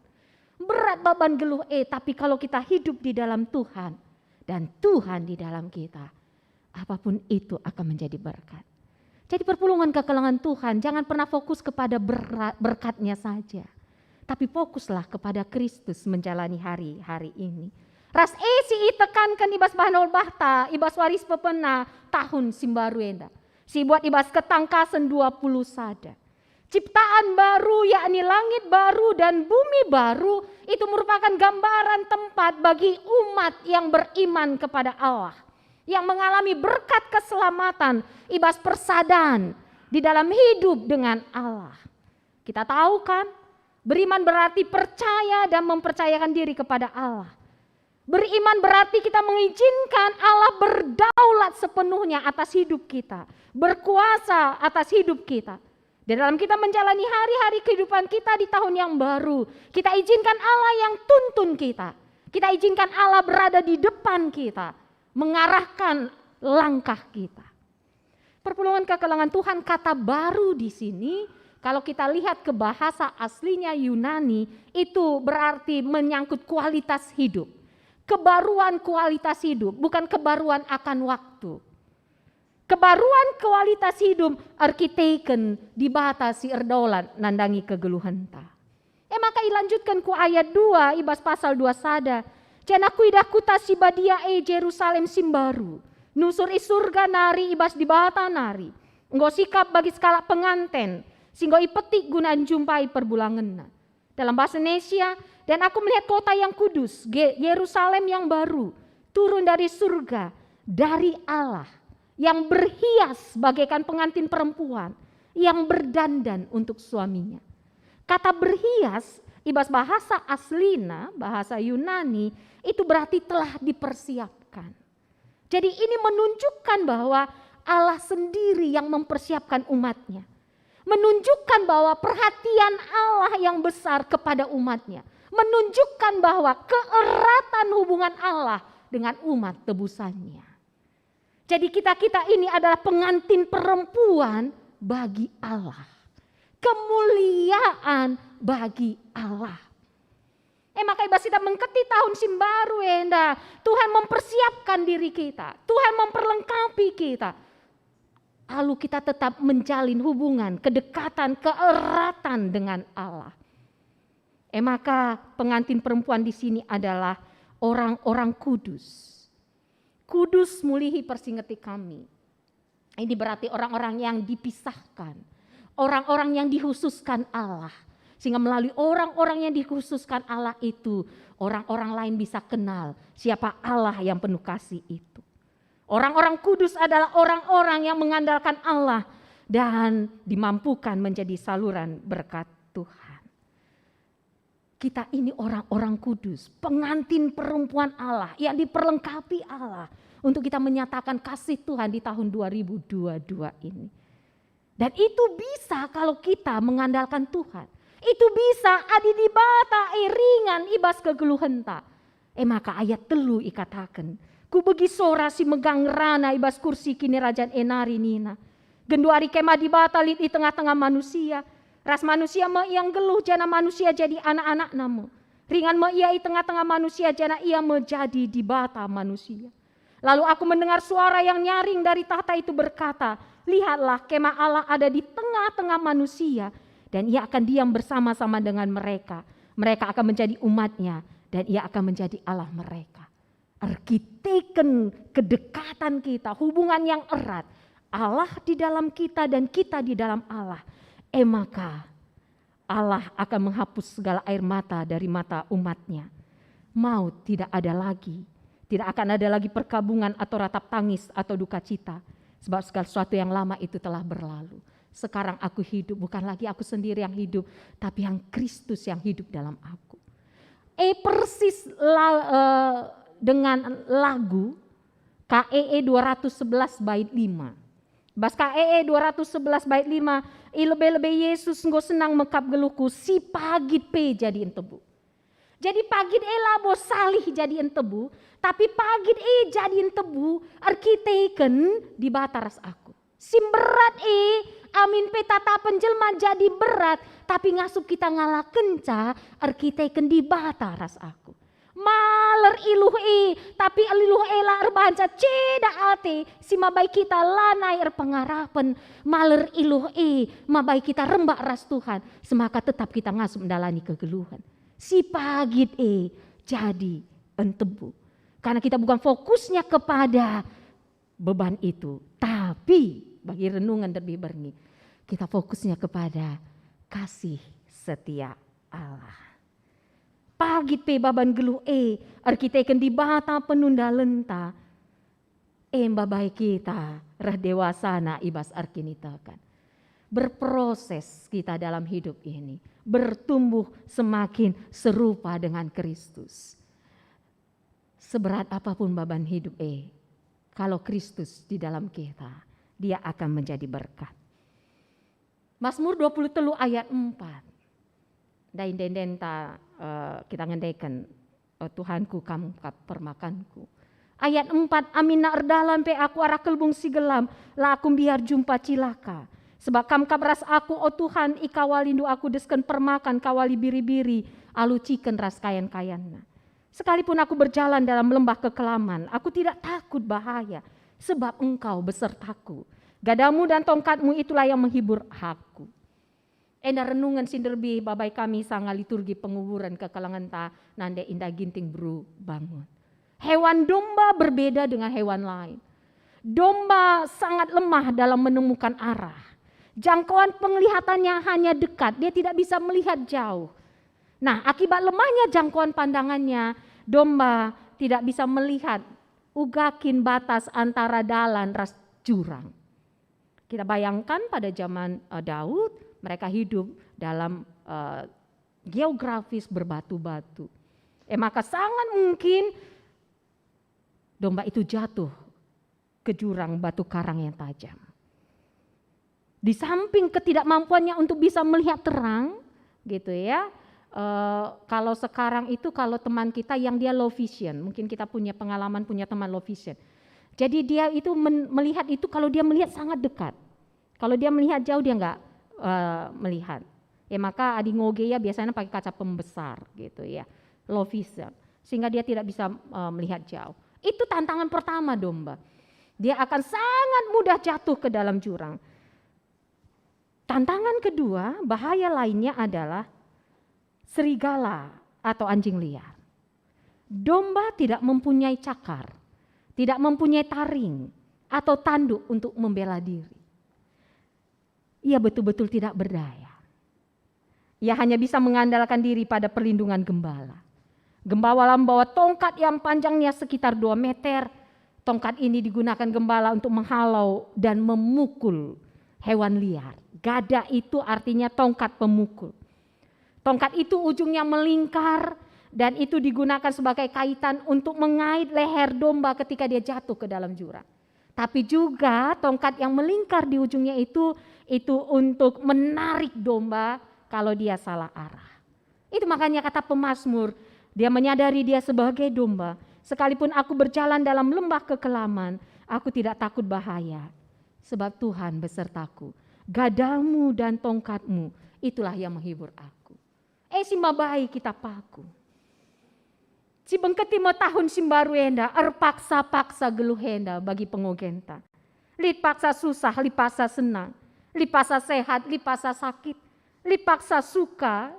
Berat beban geluh, eh, tapi kalau kita hidup di dalam Tuhan dan Tuhan di dalam kita, apapun itu akan menjadi berkat. Jadi perpulungen kekelengen Tuhan, jangan pernah fokus kepada berat, berkatnya saja, tapi fokuslah kepada Kristus menjalani hari-hari ini. Ras e si itekanken i bas bahan holbahta, i bas wari si pepena tahun si mbaru enda, si buat i bas Ketangkasen dua puluh sada. Ciptaan baru, yakni langit baru dan bumi baru, itu merupakan gambaran tempat bagi umat yang beriman kepada Allah, yang mengalami berkat keselamatan i bas persadan di dalam hidup dengan Allah. Kita tahu kan, beriman berarti percaya dan mempercayakan diri kepada Allah. Beriman berarti kita mengizinkan Allah berdaulat sepenuhnya atas hidup kita, berkuasa atas hidup kita. Di dalam kita menjalani hari-hari kehidupan kita di tahun yang baru, kita izinkan Allah yang tuntun kita. Kita izinkan Allah berada di depan kita, mengarahkan langkah kita. Perpulungen kekelengen Tuhan, kata baru di sini, kalau kita lihat ke bahasa aslinya Yunani, itu berarti menyangkut kualitas hidup. Kebaruan kualitas hidup, bukan kebaruan akan waktu. Kebaruan kualitas hidup erkiteken Dibata si erdaulat nandangi kegeluhenta. E maka ilanjutken ku ayat dua i bas pasal dua sada, "Janah kuidah kuta si badia e, Jerusalem si mbaru, nusur i Surga nari, i bas Dibata nari, enggo sikap bagi sekalak penganten, si enggo ipetik guna njumpai perbulangenna." Dalam bahasa Indonesia, "Dan aku melihat kota yang kudus, Ge-, Yerusalem yang baru, turun dari surga, dari Allah, yang berhias bagaikan pengantin perempuan yang berdandan untuk suaminya." Kata berhias, i bas bahasa aslina, bahasa Yunani, itu berarti telah dipersiapkan. Jadi ini menunjukkan bahwa Allah sendiri yang mempersiapkan umatnya. Menunjukkan bahwa perhatian Allah yang besar kepada umatnya. Menunjukkan bahwa keeratan hubungan Allah dengan umat tebusannya. Jadi kita-kita ini adalah pengantin perempuan bagi Allah. Kemuliaan bagi Allah. E maka i bas kita mengketi tahun si mbaru enda, Tuhan mempersiapkan diri kita, Tuhan memperlengkapi kita. Lalu kita tetap menjalin hubungan, kedekatan, keeratan dengan Allah. E maka pengantin perempuan di sini adalah orang-orang kudus. Kudus mulihi persingeti kami. Ini berarti orang-orang yang dipisahkan, orang-orang yang dikhususkan Allah. Sehingga melalui orang-orang yang dikhususkan Allah itu, orang-orang lain bisa kenal siapa Allah yang penuh kasih itu. Orang-orang kudus adalah orang-orang yang mengandalkan Allah dan dimampukan menjadi saluran berkat Tuhan. Kita ini orang-orang kudus, pengantin perempuan Allah yang diperlengkapi Allah untuk kita menyatakan kasih Tuhan di tahun dua ribu dua dua ini. Dan itu bisa kalau kita mengandalkan Tuhan. Itu bisa adi Dibata e ringan i bas kegeluhenta. E maka ayat telu ikataken, "Kubegi sora si megang ngerana i bas kursi kinirajan e nari nina, 'Genduari Kemah Dibata lit i tengah-tengah manusia, ras manusia me ia nggeluh janah manusia jadi anak-anakna me. Ringan me ia i tengah-tengah manusia janah ia me jadi Dibata manusia.' Lalu aku mendengar suara yang nyaring dari tahta itu berkata, 'Lihatlah, Kemah Allah ada di tengah-tengah manusia, dan ia akan diam bersama-sama dengan mereka. Mereka akan menjadi umatnya, dan ia akan menjadi Allah mereka.'" Erkiteken kedekatan kita, hubungan yang erat, Allah di dalam kita dan kita di dalam Allah, e maka Allah akan menghapus segala air mata dari mata umatnya. Maut tidak ada lagi. Tidak akan ada lagi perkabungan atau ratap tangis atau duka cita. Sebab segala sesuatu yang lama itu telah berlalu. Sekarang aku hidup, bukan lagi aku sendiri yang hidup, tapi yang Kristus yang hidup dalam aku. E persis la-, eh, dengan lagu K E E dua ratus sebelas bait lima. Bas K E E dua ratus sebelas bait lima, i lebe-lebe Yesus enggo senang mekap geluhku, si pagit pe jadi entebu. Jadi pagit e labo salih jadi entebu, tapi pagit e jadi entebu erkiteken Dibata ras aku. Si mberat e, amin pe tatapen jelma jadi berat, tapi ngasup kita ngalakenca erkiteken Dibata ras aku. Maler iluh e, tapi iluh e la erbahanca ceda ate, si mabai kita lanai erpengarapen. Maler iluh e, mabai kita rembak ras Tuhan, semaka tetap kita ngasup mendalani kegeluhen. Si pagit e jadi entebu. Karena kita bukan fokusnya kepada beban itu. Tapi bagi renungan lebih berngi, kita fokusnya kepada kasih setia Allah. Pagit pe baban geluh e erkiteken Dibata penundalenta, emba bai kita reh dewasana i bas erkiniteken. Berproses kita dalam hidup ini, bertumbuh semakin serupa dengan Kristus. Seberat apapun baban hidup e, kalau Kristus di dalam kita, Dia akan menjadi berkat. Mazmur dua puluh telu ayat empat. Ndai ende-endenta, eh, kita ngendeken, "Oh Tuhanku, Kam kap permakanku." Ayat empat, "Aminna erdalan pe aku arah kelbung si gelam, la aku mbiar jumpa cilaka. Sebab Kam kap ras aku, o Tuhan, ikawalindu aku desken permakan, kawali biri-biri, alu ciken ras kayan-kayanna. Sekalipun aku berjalan dalam lembah kekelaman, aku tidak takut bahaya, sebab Engkau besertaku. Gadamu dan tongkat-Mu itulah yang menghibur aku." Enda renungen si nderbih babai kami sanga liturgi penguburen kekelengenta nande indah Ginting beru bangun. Hewan domba berbeda dengan hewan lain. Domba sangat lemah dalam menemukan arah. Jangkauan penglihatannya hanya dekat, dia tidak bisa melihat jauh. Nah, akibat lemahnya jangkauan pandangannya, domba tidak bisa melihat uga kin batas antara dalan ras jurang. Kita bayangkan pada zaman, eh, Daud, mereka hidup dalam, eh, geografis berbatu-batu. Eh, maka sangat mungkin domba itu jatuh ke jurang batu karang yang tajam. Di samping ketidakmampuannya untuk bisa melihat terang, gitu ya, eh, kalau sekarang itu, kalau teman kita yang dia low vision, mungkin kita punya pengalaman punya teman low vision. Jadi dia itu men-, melihat itu, kalau dia melihat sangat dekat. Kalau dia melihat jauh, dia nggak, eh, melihat. Ya, maka adi ngoge ya biasanya pakai kaca pembesar gitu ya, low vision, sehingga dia tidak bisa, eh, melihat jauh. Itu tantangan pertama domba. Dia akan sangat mudah jatuh ke dalam jurang. Tantangan kedua, bahaya lainnya adalah serigala atau anjing liar. Domba tidak mempunyai cakar, tidak mempunyai taring atau tanduk untuk membela diri. Ia betul-betul tidak berdaya. Ia hanya bisa mengandalkan diri pada perlindungan gembala. Gembala membawa tongkat yang panjangnya sekitar dua meter. Tongkat ini digunakan gembala untuk menghalau dan memukul hewan liar. Gada itu artinya tongkat pemukul. Tongkat itu ujungnya melingkar dan itu digunakan sebagai kaitan untuk mengait leher domba ketika dia jatuh ke dalam jurang. Tapi juga tongkat yang melingkar di ujungnya itu, itu untuk menarik domba kalau dia salah arah. Itu makanya kata pemazmur, dia menyadari dia sebagai domba. "Sekalipun aku berjalan dalam lembah kekelaman, aku tidak takut bahaya, sebab Tuhan besertaku. Gadamu dan tongkatmu, itulah yang menghibur aku." Eh, si mabai kita paku. Si bengketi me tahun si mbaru enda, erpaksa-paksa geluh enda bagi pengogenta. Lit paksa susah, lit paksa senang, lit paksa sehat, lit paksa sakit, lit paksa suka,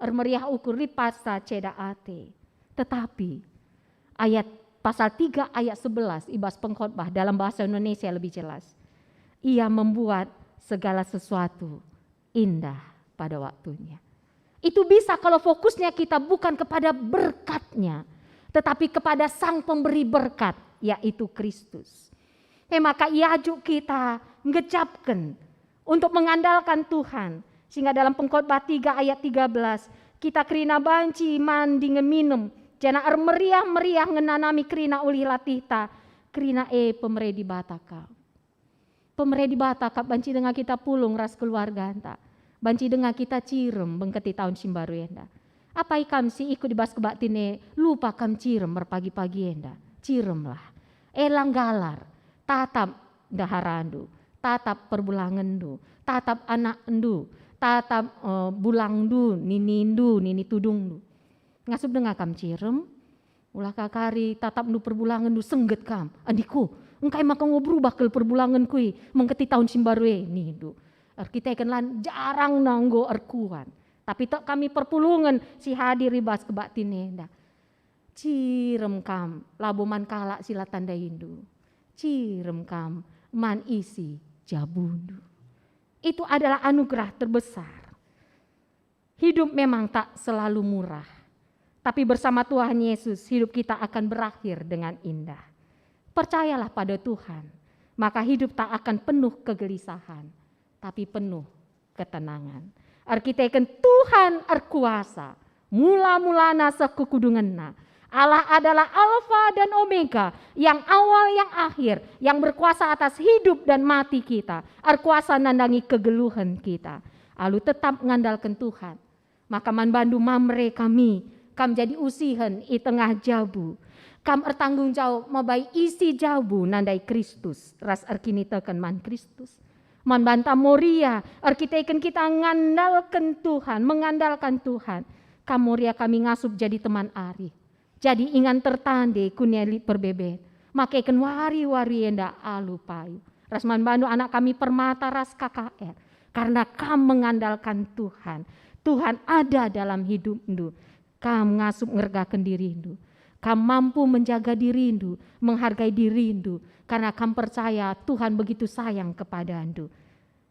ermeriah ukur, lit paksa ceda ate. Tetapi ayat pasal tiga ayat sebelas i bas Pengkhotbah dalam bahasa Indonesia lebih jelas. Ia membuat segala sesuatu indah pada waktunya. Itu bisa kalau fokusnya kita bukan kepada berkatnya, tetapi kepada Sang Pemberi berkat, yaitu Kristus. Eh, maka iajuk kita ngejapken untuk mengandalkan Tuhan, sehingga dalam Pengkhotbah tiga ayat tiga belas, kita kerina banci man dingen minem, janah ermeriah-meriah ngenanami kerina ulih latihta, kerina e pemere Dibata kap. Pemere Dibata kap banci denga kita pulung ras keluarganta. Banci denga kita cirem bengketi tahun si mbaru enda. Apai kam si ikut i bas kebaktin e lupa kam cirem merpagi-pagi enda? Ciremlah. Ela nggalar, tatap ndaharandu, Tatap perbulangenndu, tatap anakndu, tatap, eh, bulangndu, ninindu, nini tudungndu. Ngasup denga kam cirem, ulah ka kari tatapndu perbulangenndu sengget kam. Andiku, engkai maka enggo berubah kal perbulangenku i mengketi tahun si mbaru e, nindu. Erkiteken lan jarangna enggo erkuan. Tapi tek kami perpulungen si hadir i bas kebaktin enda. Cirem kam, labo man kalak si la tandaindu. Cirem kam, man isi jabundu. Itu adalah anugerah terbesar. Hidup memang tak selalu murah. Tapi bersama Tuhan Yesus, hidup kita akan berakhir dengan indah. Percayalah pada Tuhan, maka hidup tak akan penuh kegelisahan, tapi penuh ketenangan. Erkiteken Tuhan erkuasa, mula-mulana seh kekudungenna. Allah adalah Alfa dan Omega, yang awal, yang akhir, yang berkuasa atas hidup dan mati kita, erkuasa nandangi kegeluhen kita. Alu tetap ngandalken Tuhan, maka man bandu Mamre kami, kam jadi usihen i tengah jabu. Kam ertanggung jawab mabai isi jabu nandai Kristus ras erkiniteken man Kristus. Man banta Moria, erkiteken kita ngandalken Tuhan, mengandalkan Tuhan. Kam Moria kami ngasup jadi teman arih. Jadi ingan tertande ku neli perbeben. Makeken wari-wari enda alu payu. Ras man bandu anak kami Permata ras K K R. Karena kam mengandalkan Tuhan. Tuhan ada dalam hidupndu. Kam ngasup ngergaken dirindu. Kam mampu menjaga dirindu, menghargai dirindu, karena kam percaya Tuhan begitu sayang kepadandu.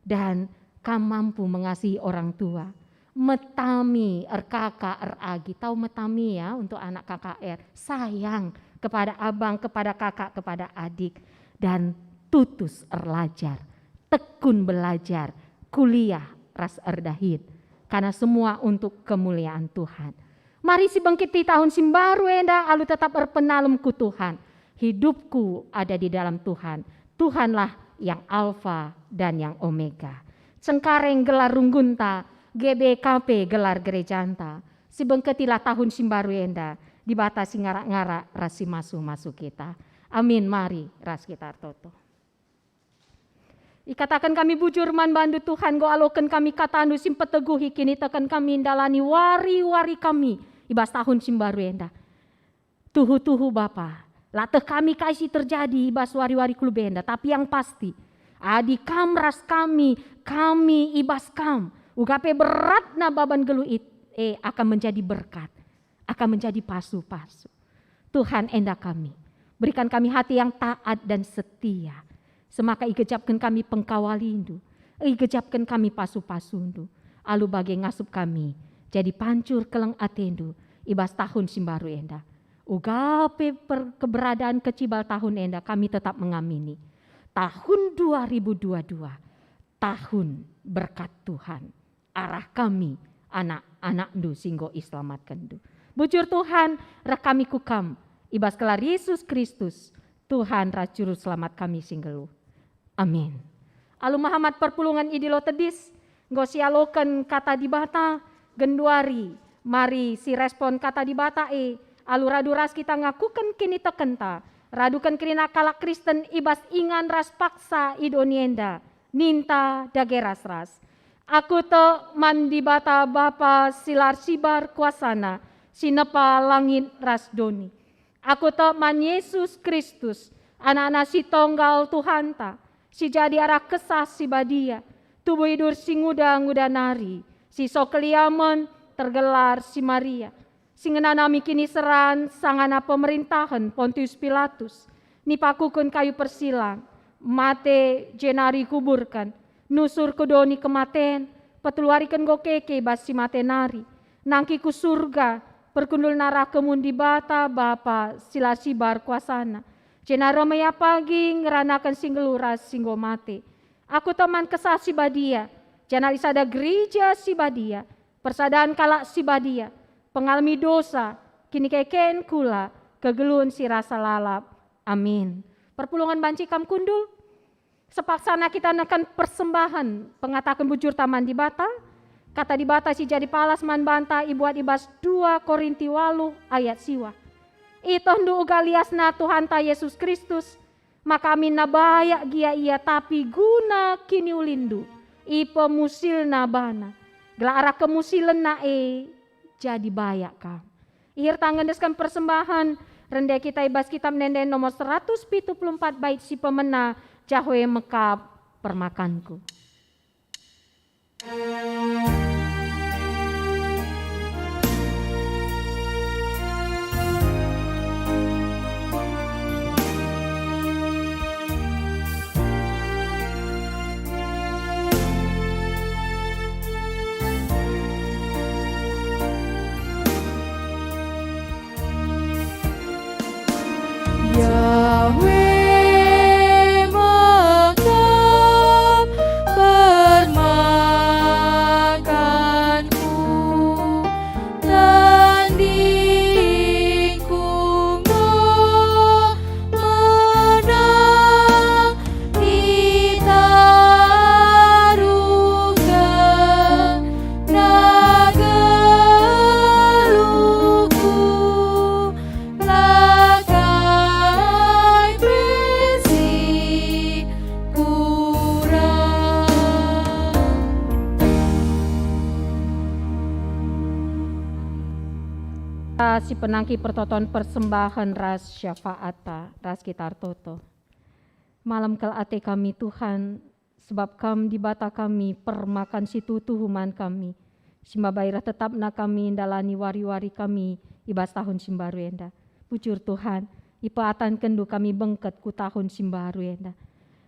Dan kam mampu mengasihi orang tua. Metami, erkaka, eragi. Tahu metami ya untuk anak K K R. Sayang kepada abang, kepada kakak, kepada adik. Dan tutus erlajar. Tekun belajar, kuliah ras erdahin, karena semua untuk kemuliaan Tuhan. Mari sibengketi tahun si mbaru enda alu tetap erpenalem ku Tuhan. Hidupku ada di dalam Tuhan. Tuhanlah yang Alfa dan yang Omega. Cengkareng gelar runggunta, G B K P gelar gerejanta. Sibengketilah tahun si mbaru enda, Dibata si ngarak-ngarak ras si masu-masu kita. Amin. Mari ras kita ertoto. Ikataken kami bujur man bandu Tuhan, enggo aloken kami kataNdu si mpeteguhi kiniteken kami ndalani wari-wari kami i bas tahun si mbaru enda. Tuhu-tuhu Bapa, la teh kami kai si terjadi i bas wari-wari kulub enda, tapi yang pasti, adi Kam ras kami, kami i bas Kam, uga pe beratna baban geluh it-, e akan menjadi berkat, akan menjadi pasu-pasu. Tuhan, enda kami. Berikan kami hati yang taat dan setia. Semaka igejapken kami pengkawalindu, igejapken kami pasu-pasundu. Alu bage ngasup kami jadi pancur keleng atendu i bas tahun si mbaru enda. Uga pe per-, keberadaan kecibal tahun enda kami tetap mengamini. Tahun dua ribu dua dua, tahun berkat Tuhan. Arah kami, anak-anakNdu si enggo iselamatkenndu. Bujur Tuhan, reh kami ku Kam, i bas gelar Yesus Kristus, Tuhan ras Juru Selamat kami si nggeluh. Amin. Alu mehamat perpulungen i Dilo Tedis, enggo sialoken Kata Dibata, genduari, mari sirespon Kata Dibata e, alu radu ras kita ngakuken kinitekenta, raduken kerina kalak Kristen i bas ingan ras paksa i doni enda, ninta dage ras-ras. Aku tek man Dibata Bapa si la ersibar kuasaNa, si nepa langit ras doni. Aku tek man Yesus Kristus, AnakNa si Tonggal Tuhanta, si jadi arah Kesah Si Badia, tubuh idur si nguda-nguda nari, si so keliamen, tergelar si Maria, si ngenanami kiniseran sangana pemerintahen Pontius Pilatus, nipakuken kayu persilang, mate jenari kuburken, nusur ku doni kematen, peteluariken enggo keke bas si mate nari, nangki ku Surga, perkundulna arah kemun Dibata Bapa si la sibar kuasaNa, jenari reh me Ia pagi ngeranaken si nggeluh ras si enggo mate. Aku tek man Kesah Si Badia, janari sada gereja si badia, persadan kalak si badia, pengalemi dosa, kinikeken kula, kegeluhen si rasa lalap. Amin. Perpulungen banci kam kundul. Sepaksana kita neken persembahen pengataken bujurta man Dibata. Kata Dibata si jadi palas man banta ibuat i bas dua Korinti waluh ayat siwah. Itehndu uga liasna Tuhanta Yesus Kristus, Maka aminna bayak gia ia, tapi guna kiniulinndu, ipemusilna bana, gelah arah kemusilenna e jadi bayak kam. Ihirta ngendesken persembahen, rende kita i bas Kitab Ende-enden nomor seratus pitu puluh empat bait si pemena, Jahoe mekap permakanku. Yahweh mekap permakanku, tandingku enggo menang, i taruhken na geluhku. La kai pe si kurang. Kita si penangki pertoton persembahen ras syafaat, ras kita ertoto. Malem kal ate kami, Tuhan, sebab Kam Dibata kami, permakan si tuhu man kami, si maba reh tetapna kami ndalani wari-wari kami i bas tahun si mbaru enda. Bujur Tuhan, ipeatankenndu kami bengket ku tahun si mbaru enda.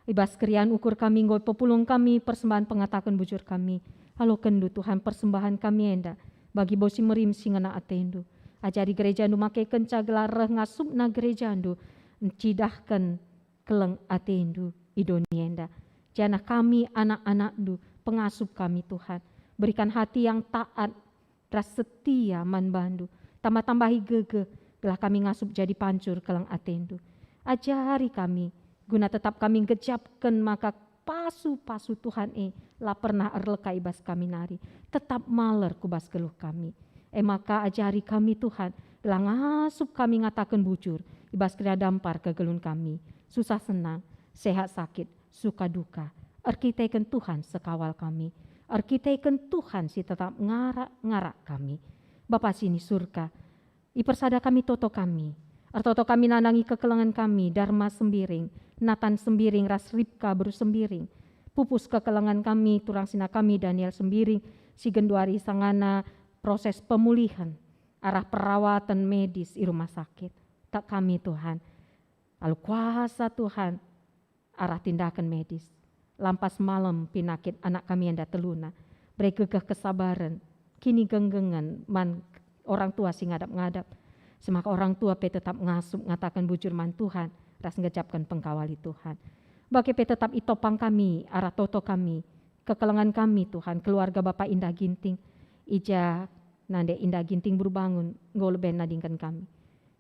I bas keriahen ukur kami enggo ipepulung kami persembahen pengataken bujur kami. Alokenndu Tuhan persembahen kami enda bagi bau si merim si ngena atendu. Ajari gerejandu makekenca gelah reh ngasupna gerejandu ncidahken keleng atendu i doni enda. Janah kami anak-anakndu, pengasup kami, Tuhan. Berikan hati yang taat ras setia man bandu. Tambah-tambahi gegeh, gelah kami ngasup jadi pancur keleng atendu. Ajari kami, guna tetap kami nggejapken maka pasu-pasu Tuhan e la pernah erleka i bas kami nari, tetap maler ku bas geluh kami. E maka ajari kami, Tuhan, gelah ngasup kami ngataken bujur i bas kerina dampar kegeluhen kami, susah senang, sehat sakit, suka duka, erkiteken Tuhan sekawal kami, erkiteken Tuhan si tetap ngarak-ngarak kami. Bapa si ni Surga, ipersada kami toto kami. Ertoto kami nandangi kekelengen kami, Darma Sembiring, Nathan Sembiring ras Ripka beru Sembiring. Pupus kekelengen kami, turang senina kami, Daniel Sembiring, si genduari sangana proses pemulihan arah perawatan medis i rumah sakit. Tek kami, Tuhan. Alu kuasa Tuhan, arah tindaken medis. Lampas malem pinakit anak kami enda teluna. Bere gegeh kesabaren, kinigenggengen man orang tua si ngadap-ngadap. Semaka orang tua pe tetap ngasup ngataken bujur man Tuhan ras ngejapken pengkawali Tuhan. Bage pe tetap itopang kami, arah toto kami, kekelengen kami, Tuhan, keluarga Bapa Indah Ginting. I ja nande Indah Ginting beru bangun, enggo leben nadingken kami.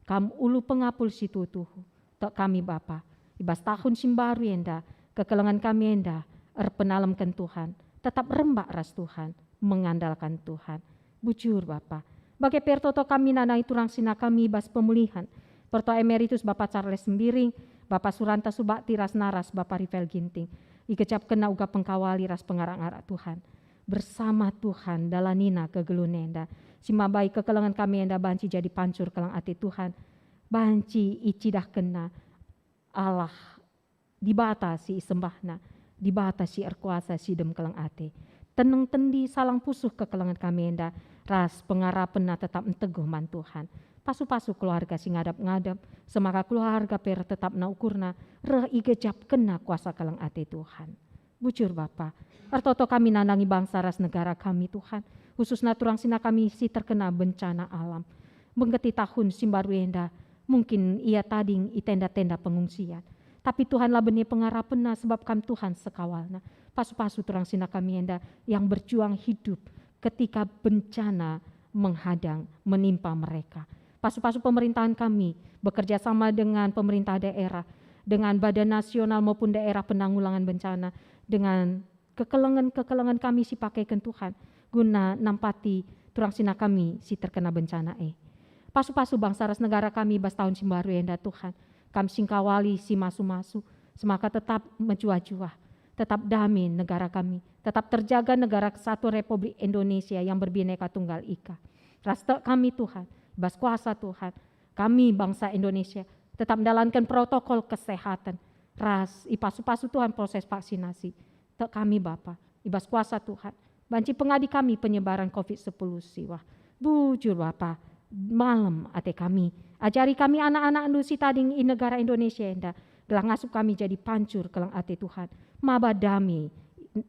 Kam ulu pengapul si tuhu-tuhu. Tek kami, Bapa, i bas tahun si mbaru enda, kekelengen kami enda erpenalemken Tuhan, tetap rembak ras Tuhan, mengandalkan Tuhan. Bujur, Bapa. Bage pe ertoto kami nandangi turang senina kami i bas pemulihan, Pertua Emeritus Bapa Charles Sembiring, Bapa Suranta Subakti ras naras Bapa Rifael Ginting. Igejapkenna uga pengkawali ras pengarak-ngarak Tuhan. Bersama Tuhan dalanina kegeluhen enda, si mabai kekelengen kami enda banci jadi pancur keleng ate Tuhan. Banci icidahkenna Allah, Dibata si isembahna, Dibata si erkuasa, si dem keleng ate. Teneng tendi salang pusuh kekelengen kami enda, ras pengarapenna tetap nteguh man Tuhan. Pasu-pasu keluarga si ngadap-ngadap, semaka keluarga pe reh tetapna ukurna, reh igejapkenna kuasa keleng ate Tuhan. Bujur, Bapa. Ertoto kami nandangi bangsa ras negara kami, Tuhan. Khususna turang senina kami si terkena bencana alam. Bengket i tahun si mbaru enda, mungkin ia tading i tenda-tenda pengungsian. Tapi Tuhan la bene pengarapenna, sebab Kam Tuhan sekawalna. Pasu-pasu turang senina kami enda yang berjuang hidup ketika bencana menghadang, menimpa mereka. Pasu-pasu pemerintahan kami bekerja sama dengan pemerintah daerah, dengan Badan Nasional maupun daerah penanggulangan bencana, dengan kekelengen-kekelengen kami si pakeken Tuhan, guna nampati turang senina kami si terkena bencana e. Pasu-pasu bangsa ras negara kami bas tahun si mbaru enda, Tuhan. Kam si ngkawali, si masu-masu, Semaka tetap mejuah-juah, tetap dame negara kami, tetap terjaga Negara Kesatuan Republik Indonesia yang berbineka tunggal ika. Ras tek kami, Tuhan, bas kuasa Tuhan, kami bangsa Indonesia tetap menjalankan protokol kesehatan. Ras ipasu-pasu Tuhan proses vaksinasi. Tek kami, Bapa, ibas kuasa Tuhan, banci pengadi kami penyebaran covid sepuluh siwah. Bujur, Bapa, malem ate kami. Ajari kami anak-anakNdu si tading i negara Indonesia enda, gelah ngasup kami jadi pancur keleng ate Tuhan, maba dame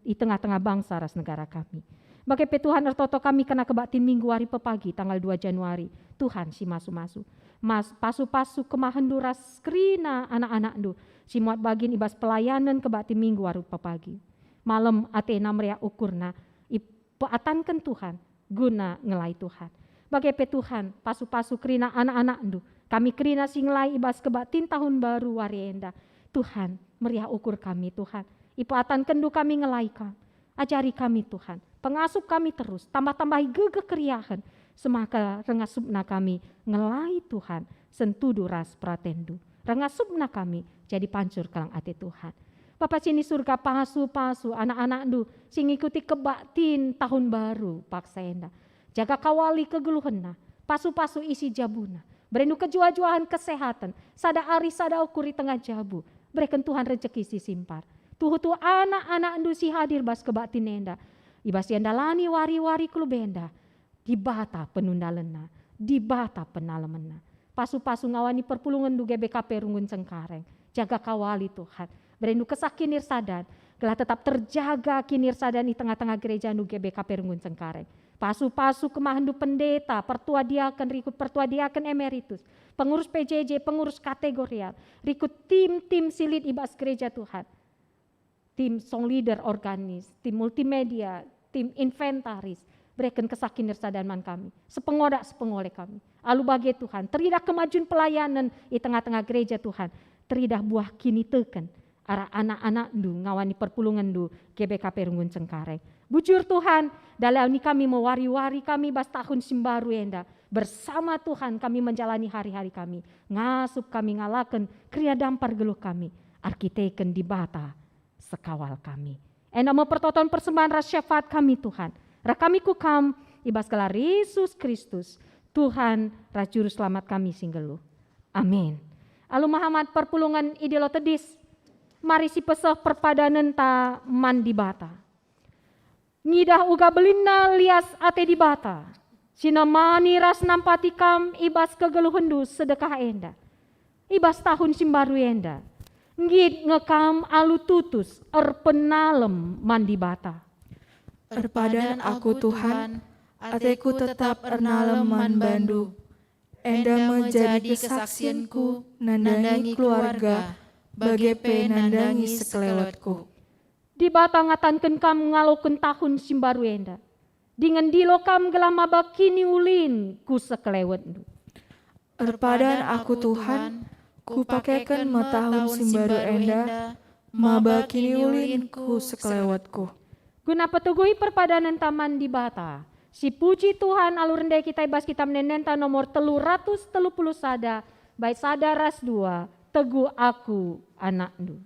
i tengah-tengah bangsa ras negara kami. Bage pe Tuhan, ertoto kami kena kebaktin Minggu wari pepagi tanggal dua Januari. Tuhan si masu-masu. Mas, pasu-pasu kemahenNdu ras kerina anak-anakNdu si muat bagin ibas pelayanen kebaktin Minggu wari pepagi. Malem atena meriah ukurna, ipeatanken Tuhan guna ngelai Tuhan. Bage pe Tuhan, pasu-pasu kerina anak-anakNdu, kami kerina si ngelai ibas kebaktin tahun baru wari enda. Tuhan, meriah ukur kami, Tuhan. IpeatankenNdu kami ngelai Kam. Ajari kami, Tuhan. Pengasup kami terus, tambah-tambahi gegeh keriahen, semaka rengasupna kami ngelai Tuhan, sentudu ras peratenNdu. Rengasupna kami jadi pancur keleng ate Tuhan. Bapa si ni Surga, pasu-pasu anak-anakNdu si ngikuti kebaktin tahun baru paksa enda. Jaga kawali kegeluhenna, pasu-pasu isi jabuna. BereNdu kejuah-juahen kesehatan, sada arih sada ukur i tengah jabu. Bereken Tuhan rejeki si simpar. Tuhu-tuhu anak-anakNdu si hadir bas kebaktin enda, ibas ia ndalani wari-wari kelub enda, Dibata penundalenna, Dibata penalemenna. Pasu-pasu ngawani perpulungenNdu G B K P Runggun Cengkareng. Jaga kawali, Tuhan. BereNdu kesah kinirsadan, gelah tetap terjaga kinirsadan i tengah-tengah gerejaNdu G B K P Runggun Cengkareng. Pasu-pasu kemahenNdu pendeta, pertua diaken, rikut pertua diaken emeritus, pengurus P J J, pengurus kategorial, rikut tim-tim si lit i bas gereja, Tuhan. Tim song leader, organis, tim multimedia, tim inventaris, bereken kesah kinirsadan man kami. Sepengoda, sepengole kami. Alu bage, Tuhan, teridah kemajuan pelayanen i tengah-tengah gereja, Tuhan. Teridah buah kiniteken arah anak-anakNdu ngawani perpulungenNdu G B K P Runggun Cengkareng. Bujur, Tuhan, dalani kami me wari-wari kami bas tahun si mbaru enda. Bersama Tuhan kami menjalani hari-hari kami. Ngasup kami ngalaken kerina dampar geluh kami. Erkiteken Dibata sekawal kami. Enda me pertoton persembahen ras syafaat kami, Tuhan. Reh kami ku Kam, i bas gelar Yesus Kristus, Tuhan ras Juru Selamat kami si nggeluh. Amin. Alu mehamat perpulungen i Dilo Tedis, mari sipeseh perpadanenta man Dibata. Ngidah uga belinna lias ate Dibata, si nemani ras nampati kam i bas kegeluhenndu sedekah enda, i bas tahun si mbaru enda. Nggit nge kam alu tutus erpenalem man Dibata. Erpadan aku, Tuhan, ateku tetap ernalem man bandu. Enda me jadi kesaksienku nandangi keluarga, bage pe nandangi sekelewetku. Dibata ngatanken kam ngaloken tahun si mbaru enda, dingen ndilo kam gelah maba kiniulin ku sekelewetndu. Erpadan aku, Tuhan, kupakeken me tahun si mbaru enda maba kiniulin ku sekelewetku. Guna peteguhi perpadanenta man Dibata, sipuji Tuhan alu rende kita i bas Kitab Ende-endenta nomor telu ratus telu puluh sada, bait sada ras dua, Teguh Aku, Anakndu.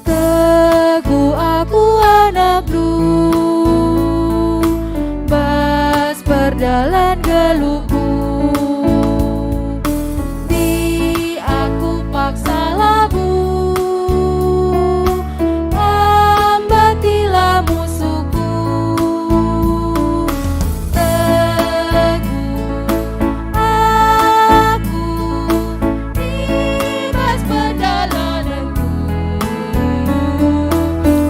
Teguh aku, anakndu, bas perdalan geluhku. Di aku paksa labuh, ambatilah musuhku. Teguh aku i bas perdalanenku,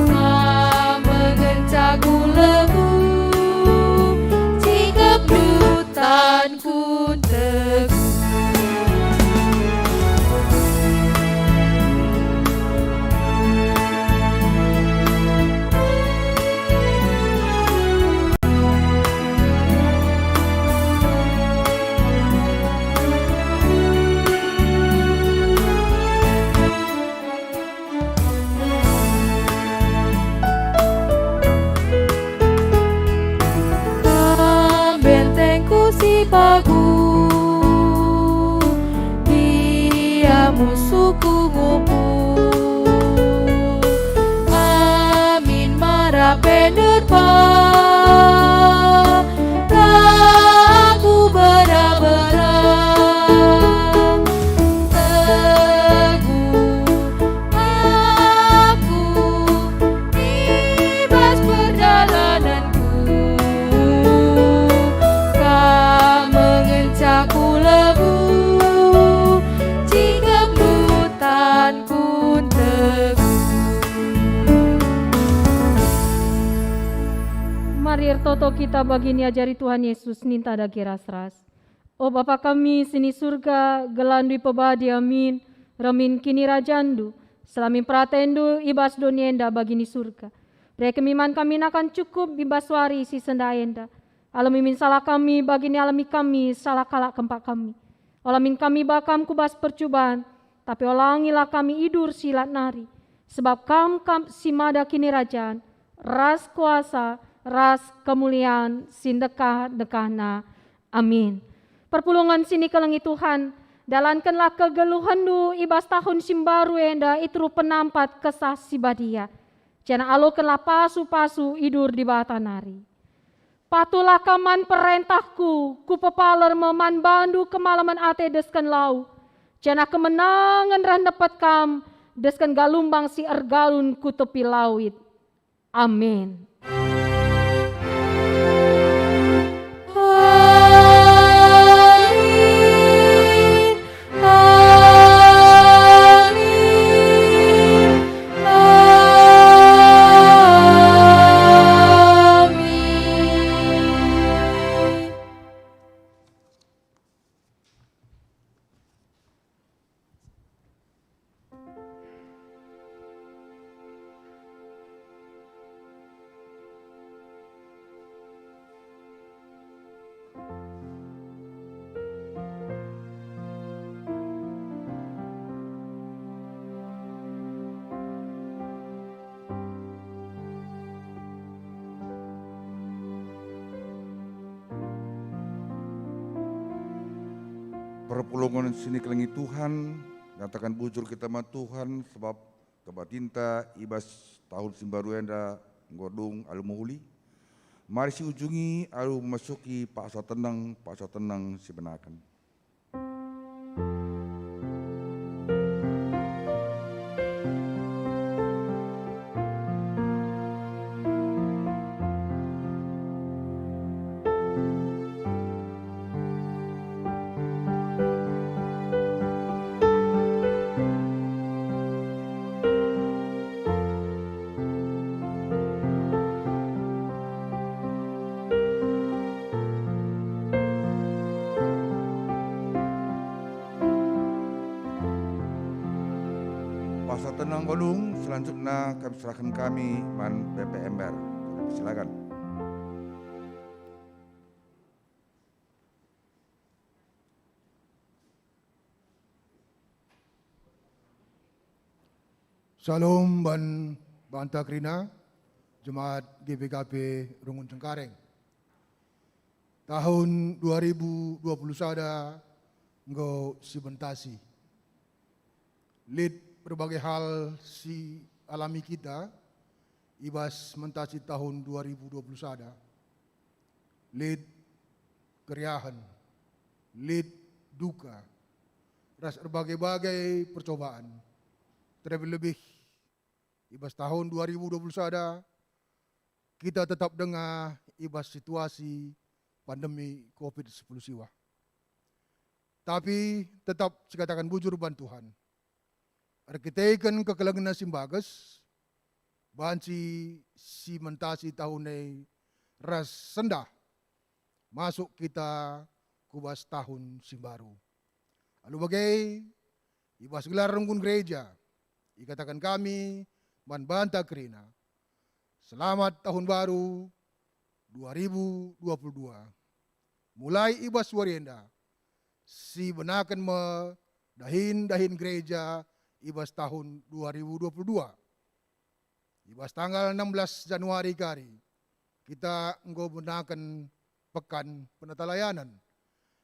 kam ngenca ku lebe, jikepndu tanku. Si pagu, dia musuhku ngupu. Amin, mara pe nderpa, aku bera-bera. Teguh aku i bas perjalananku, Kam me ngenca ku lebuh, jingkep lutanku teguh. Mari ertoto kita bagi niajari Tuhan Yesus ninta dage ras-ras. O Bapa kami si ni Surga, gelarNdu ipebadi, amin. Reh min kinirajanNdu, seh min peratenNdu i bas doni enda bagi ni Surga. Bere kami man kami nakan cukup i bas wari si sendah enda. Alemi min salah kami, bagi ni alemi kami salah kalak kempak kami. Ola min kami ba Kam ku bas percuban, tapi olangilah kami idur si lat nari. Sebab Kam kap si mada kinirajan, ras kuasa, ras kemulian si ndekah-ndekahna. Amin. Perpulungen si nikelengi Tuhan, dalankenlah kegeluhenNdu i bas tahun si mbaru enda i teruh penampat Kesah Si Badia. Janah alokenlah pasu-pasu idur Dibata nari. Patuhlah kam man perentahku, kupepaler me man bandu kemalemen ate desken lau, janah kemenangen reh nepet kam desken galumbang si ergalun ku tepi lawit. Amin. Amin. Amin. Amin. Perpulungen si nikelengi Tuhan, ngataken bujur kita man Tuhan, sebab kebatinta i bas tahun si mbaru enda enggo dung alu mehuli. Mari siujungi alu memasuki paksa teneng, paksa teneng si benaken. Paksa teneng, Gunung, selanjutna kami serahken kami man B P Ember. Silakan. Shalom ban banta kerina, jemaat G B K P Rungun Cengkareng. Tahun dua ribu dua puluh sada enggo sibentasi. Lit berbagai hal si alami kita i bas mentasi tahun dua ribu dua puluh sada. Lit keriahen, lit duka, ras erbagai-bagai percobaan. Terlebih-lebih i bas tahun dua ribu dua puluh sada, kita tetap denga i bas situasi pandemi covid sepuluh siwah. Tapi tetap sikataken bujur ban Tuhan. Erkiteken kekelengenNa si mbages, banci simentasi tahun e ras sendah masuk kita ku bas tahun si mbaru. Alu bage, i bas gelar runggun gereja, ikataken kami man banta kerina, selamat tahun baru dua ribu dua puluh dua. Mulai i bas wari enda, sibenaken me dahin-dahin gereja i bas tahun dua ribu dua puluh dua. I bas tanggal enam belas Januari kari, kita enggo benaken Pekan Penatalayanen.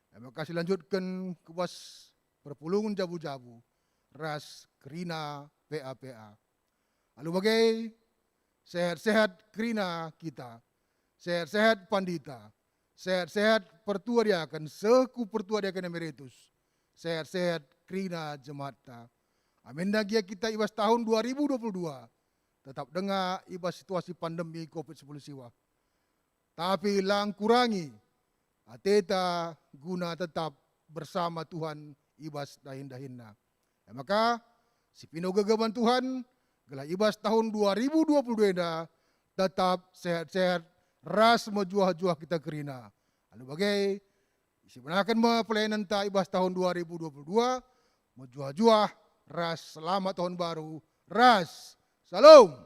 E maka silanjutken ku bas perpulungen jabu-jabu ras kerina P A P A. Alu bage, sehat-sehat kerina kita, sehat-sehat pandita, sehat-sehat pertua diaken, seh ku pertua diaken emeritus, sehat-sehat kerina jemahatta. Aminna gia kita i bas tahun dua ribu dua puluh dua, tetap denga i bas situasi pandemi covid sepuluh siwah. Tapi la ngkurangi ateta guna tetap bersama Tuhan i bas dahin-dahinNa. E maka, sipindoge-ge man Tuhan, gelah i bas tahun dua ribu dua puluh dua enda tetap sehat-sehat ras mejuah-juah kita kerina. Alu bage, sibenaken me pelayanenta i bas tahun dua ribu dua puluh dua, mejuah-juah ras selamat tahun baru ras Salom.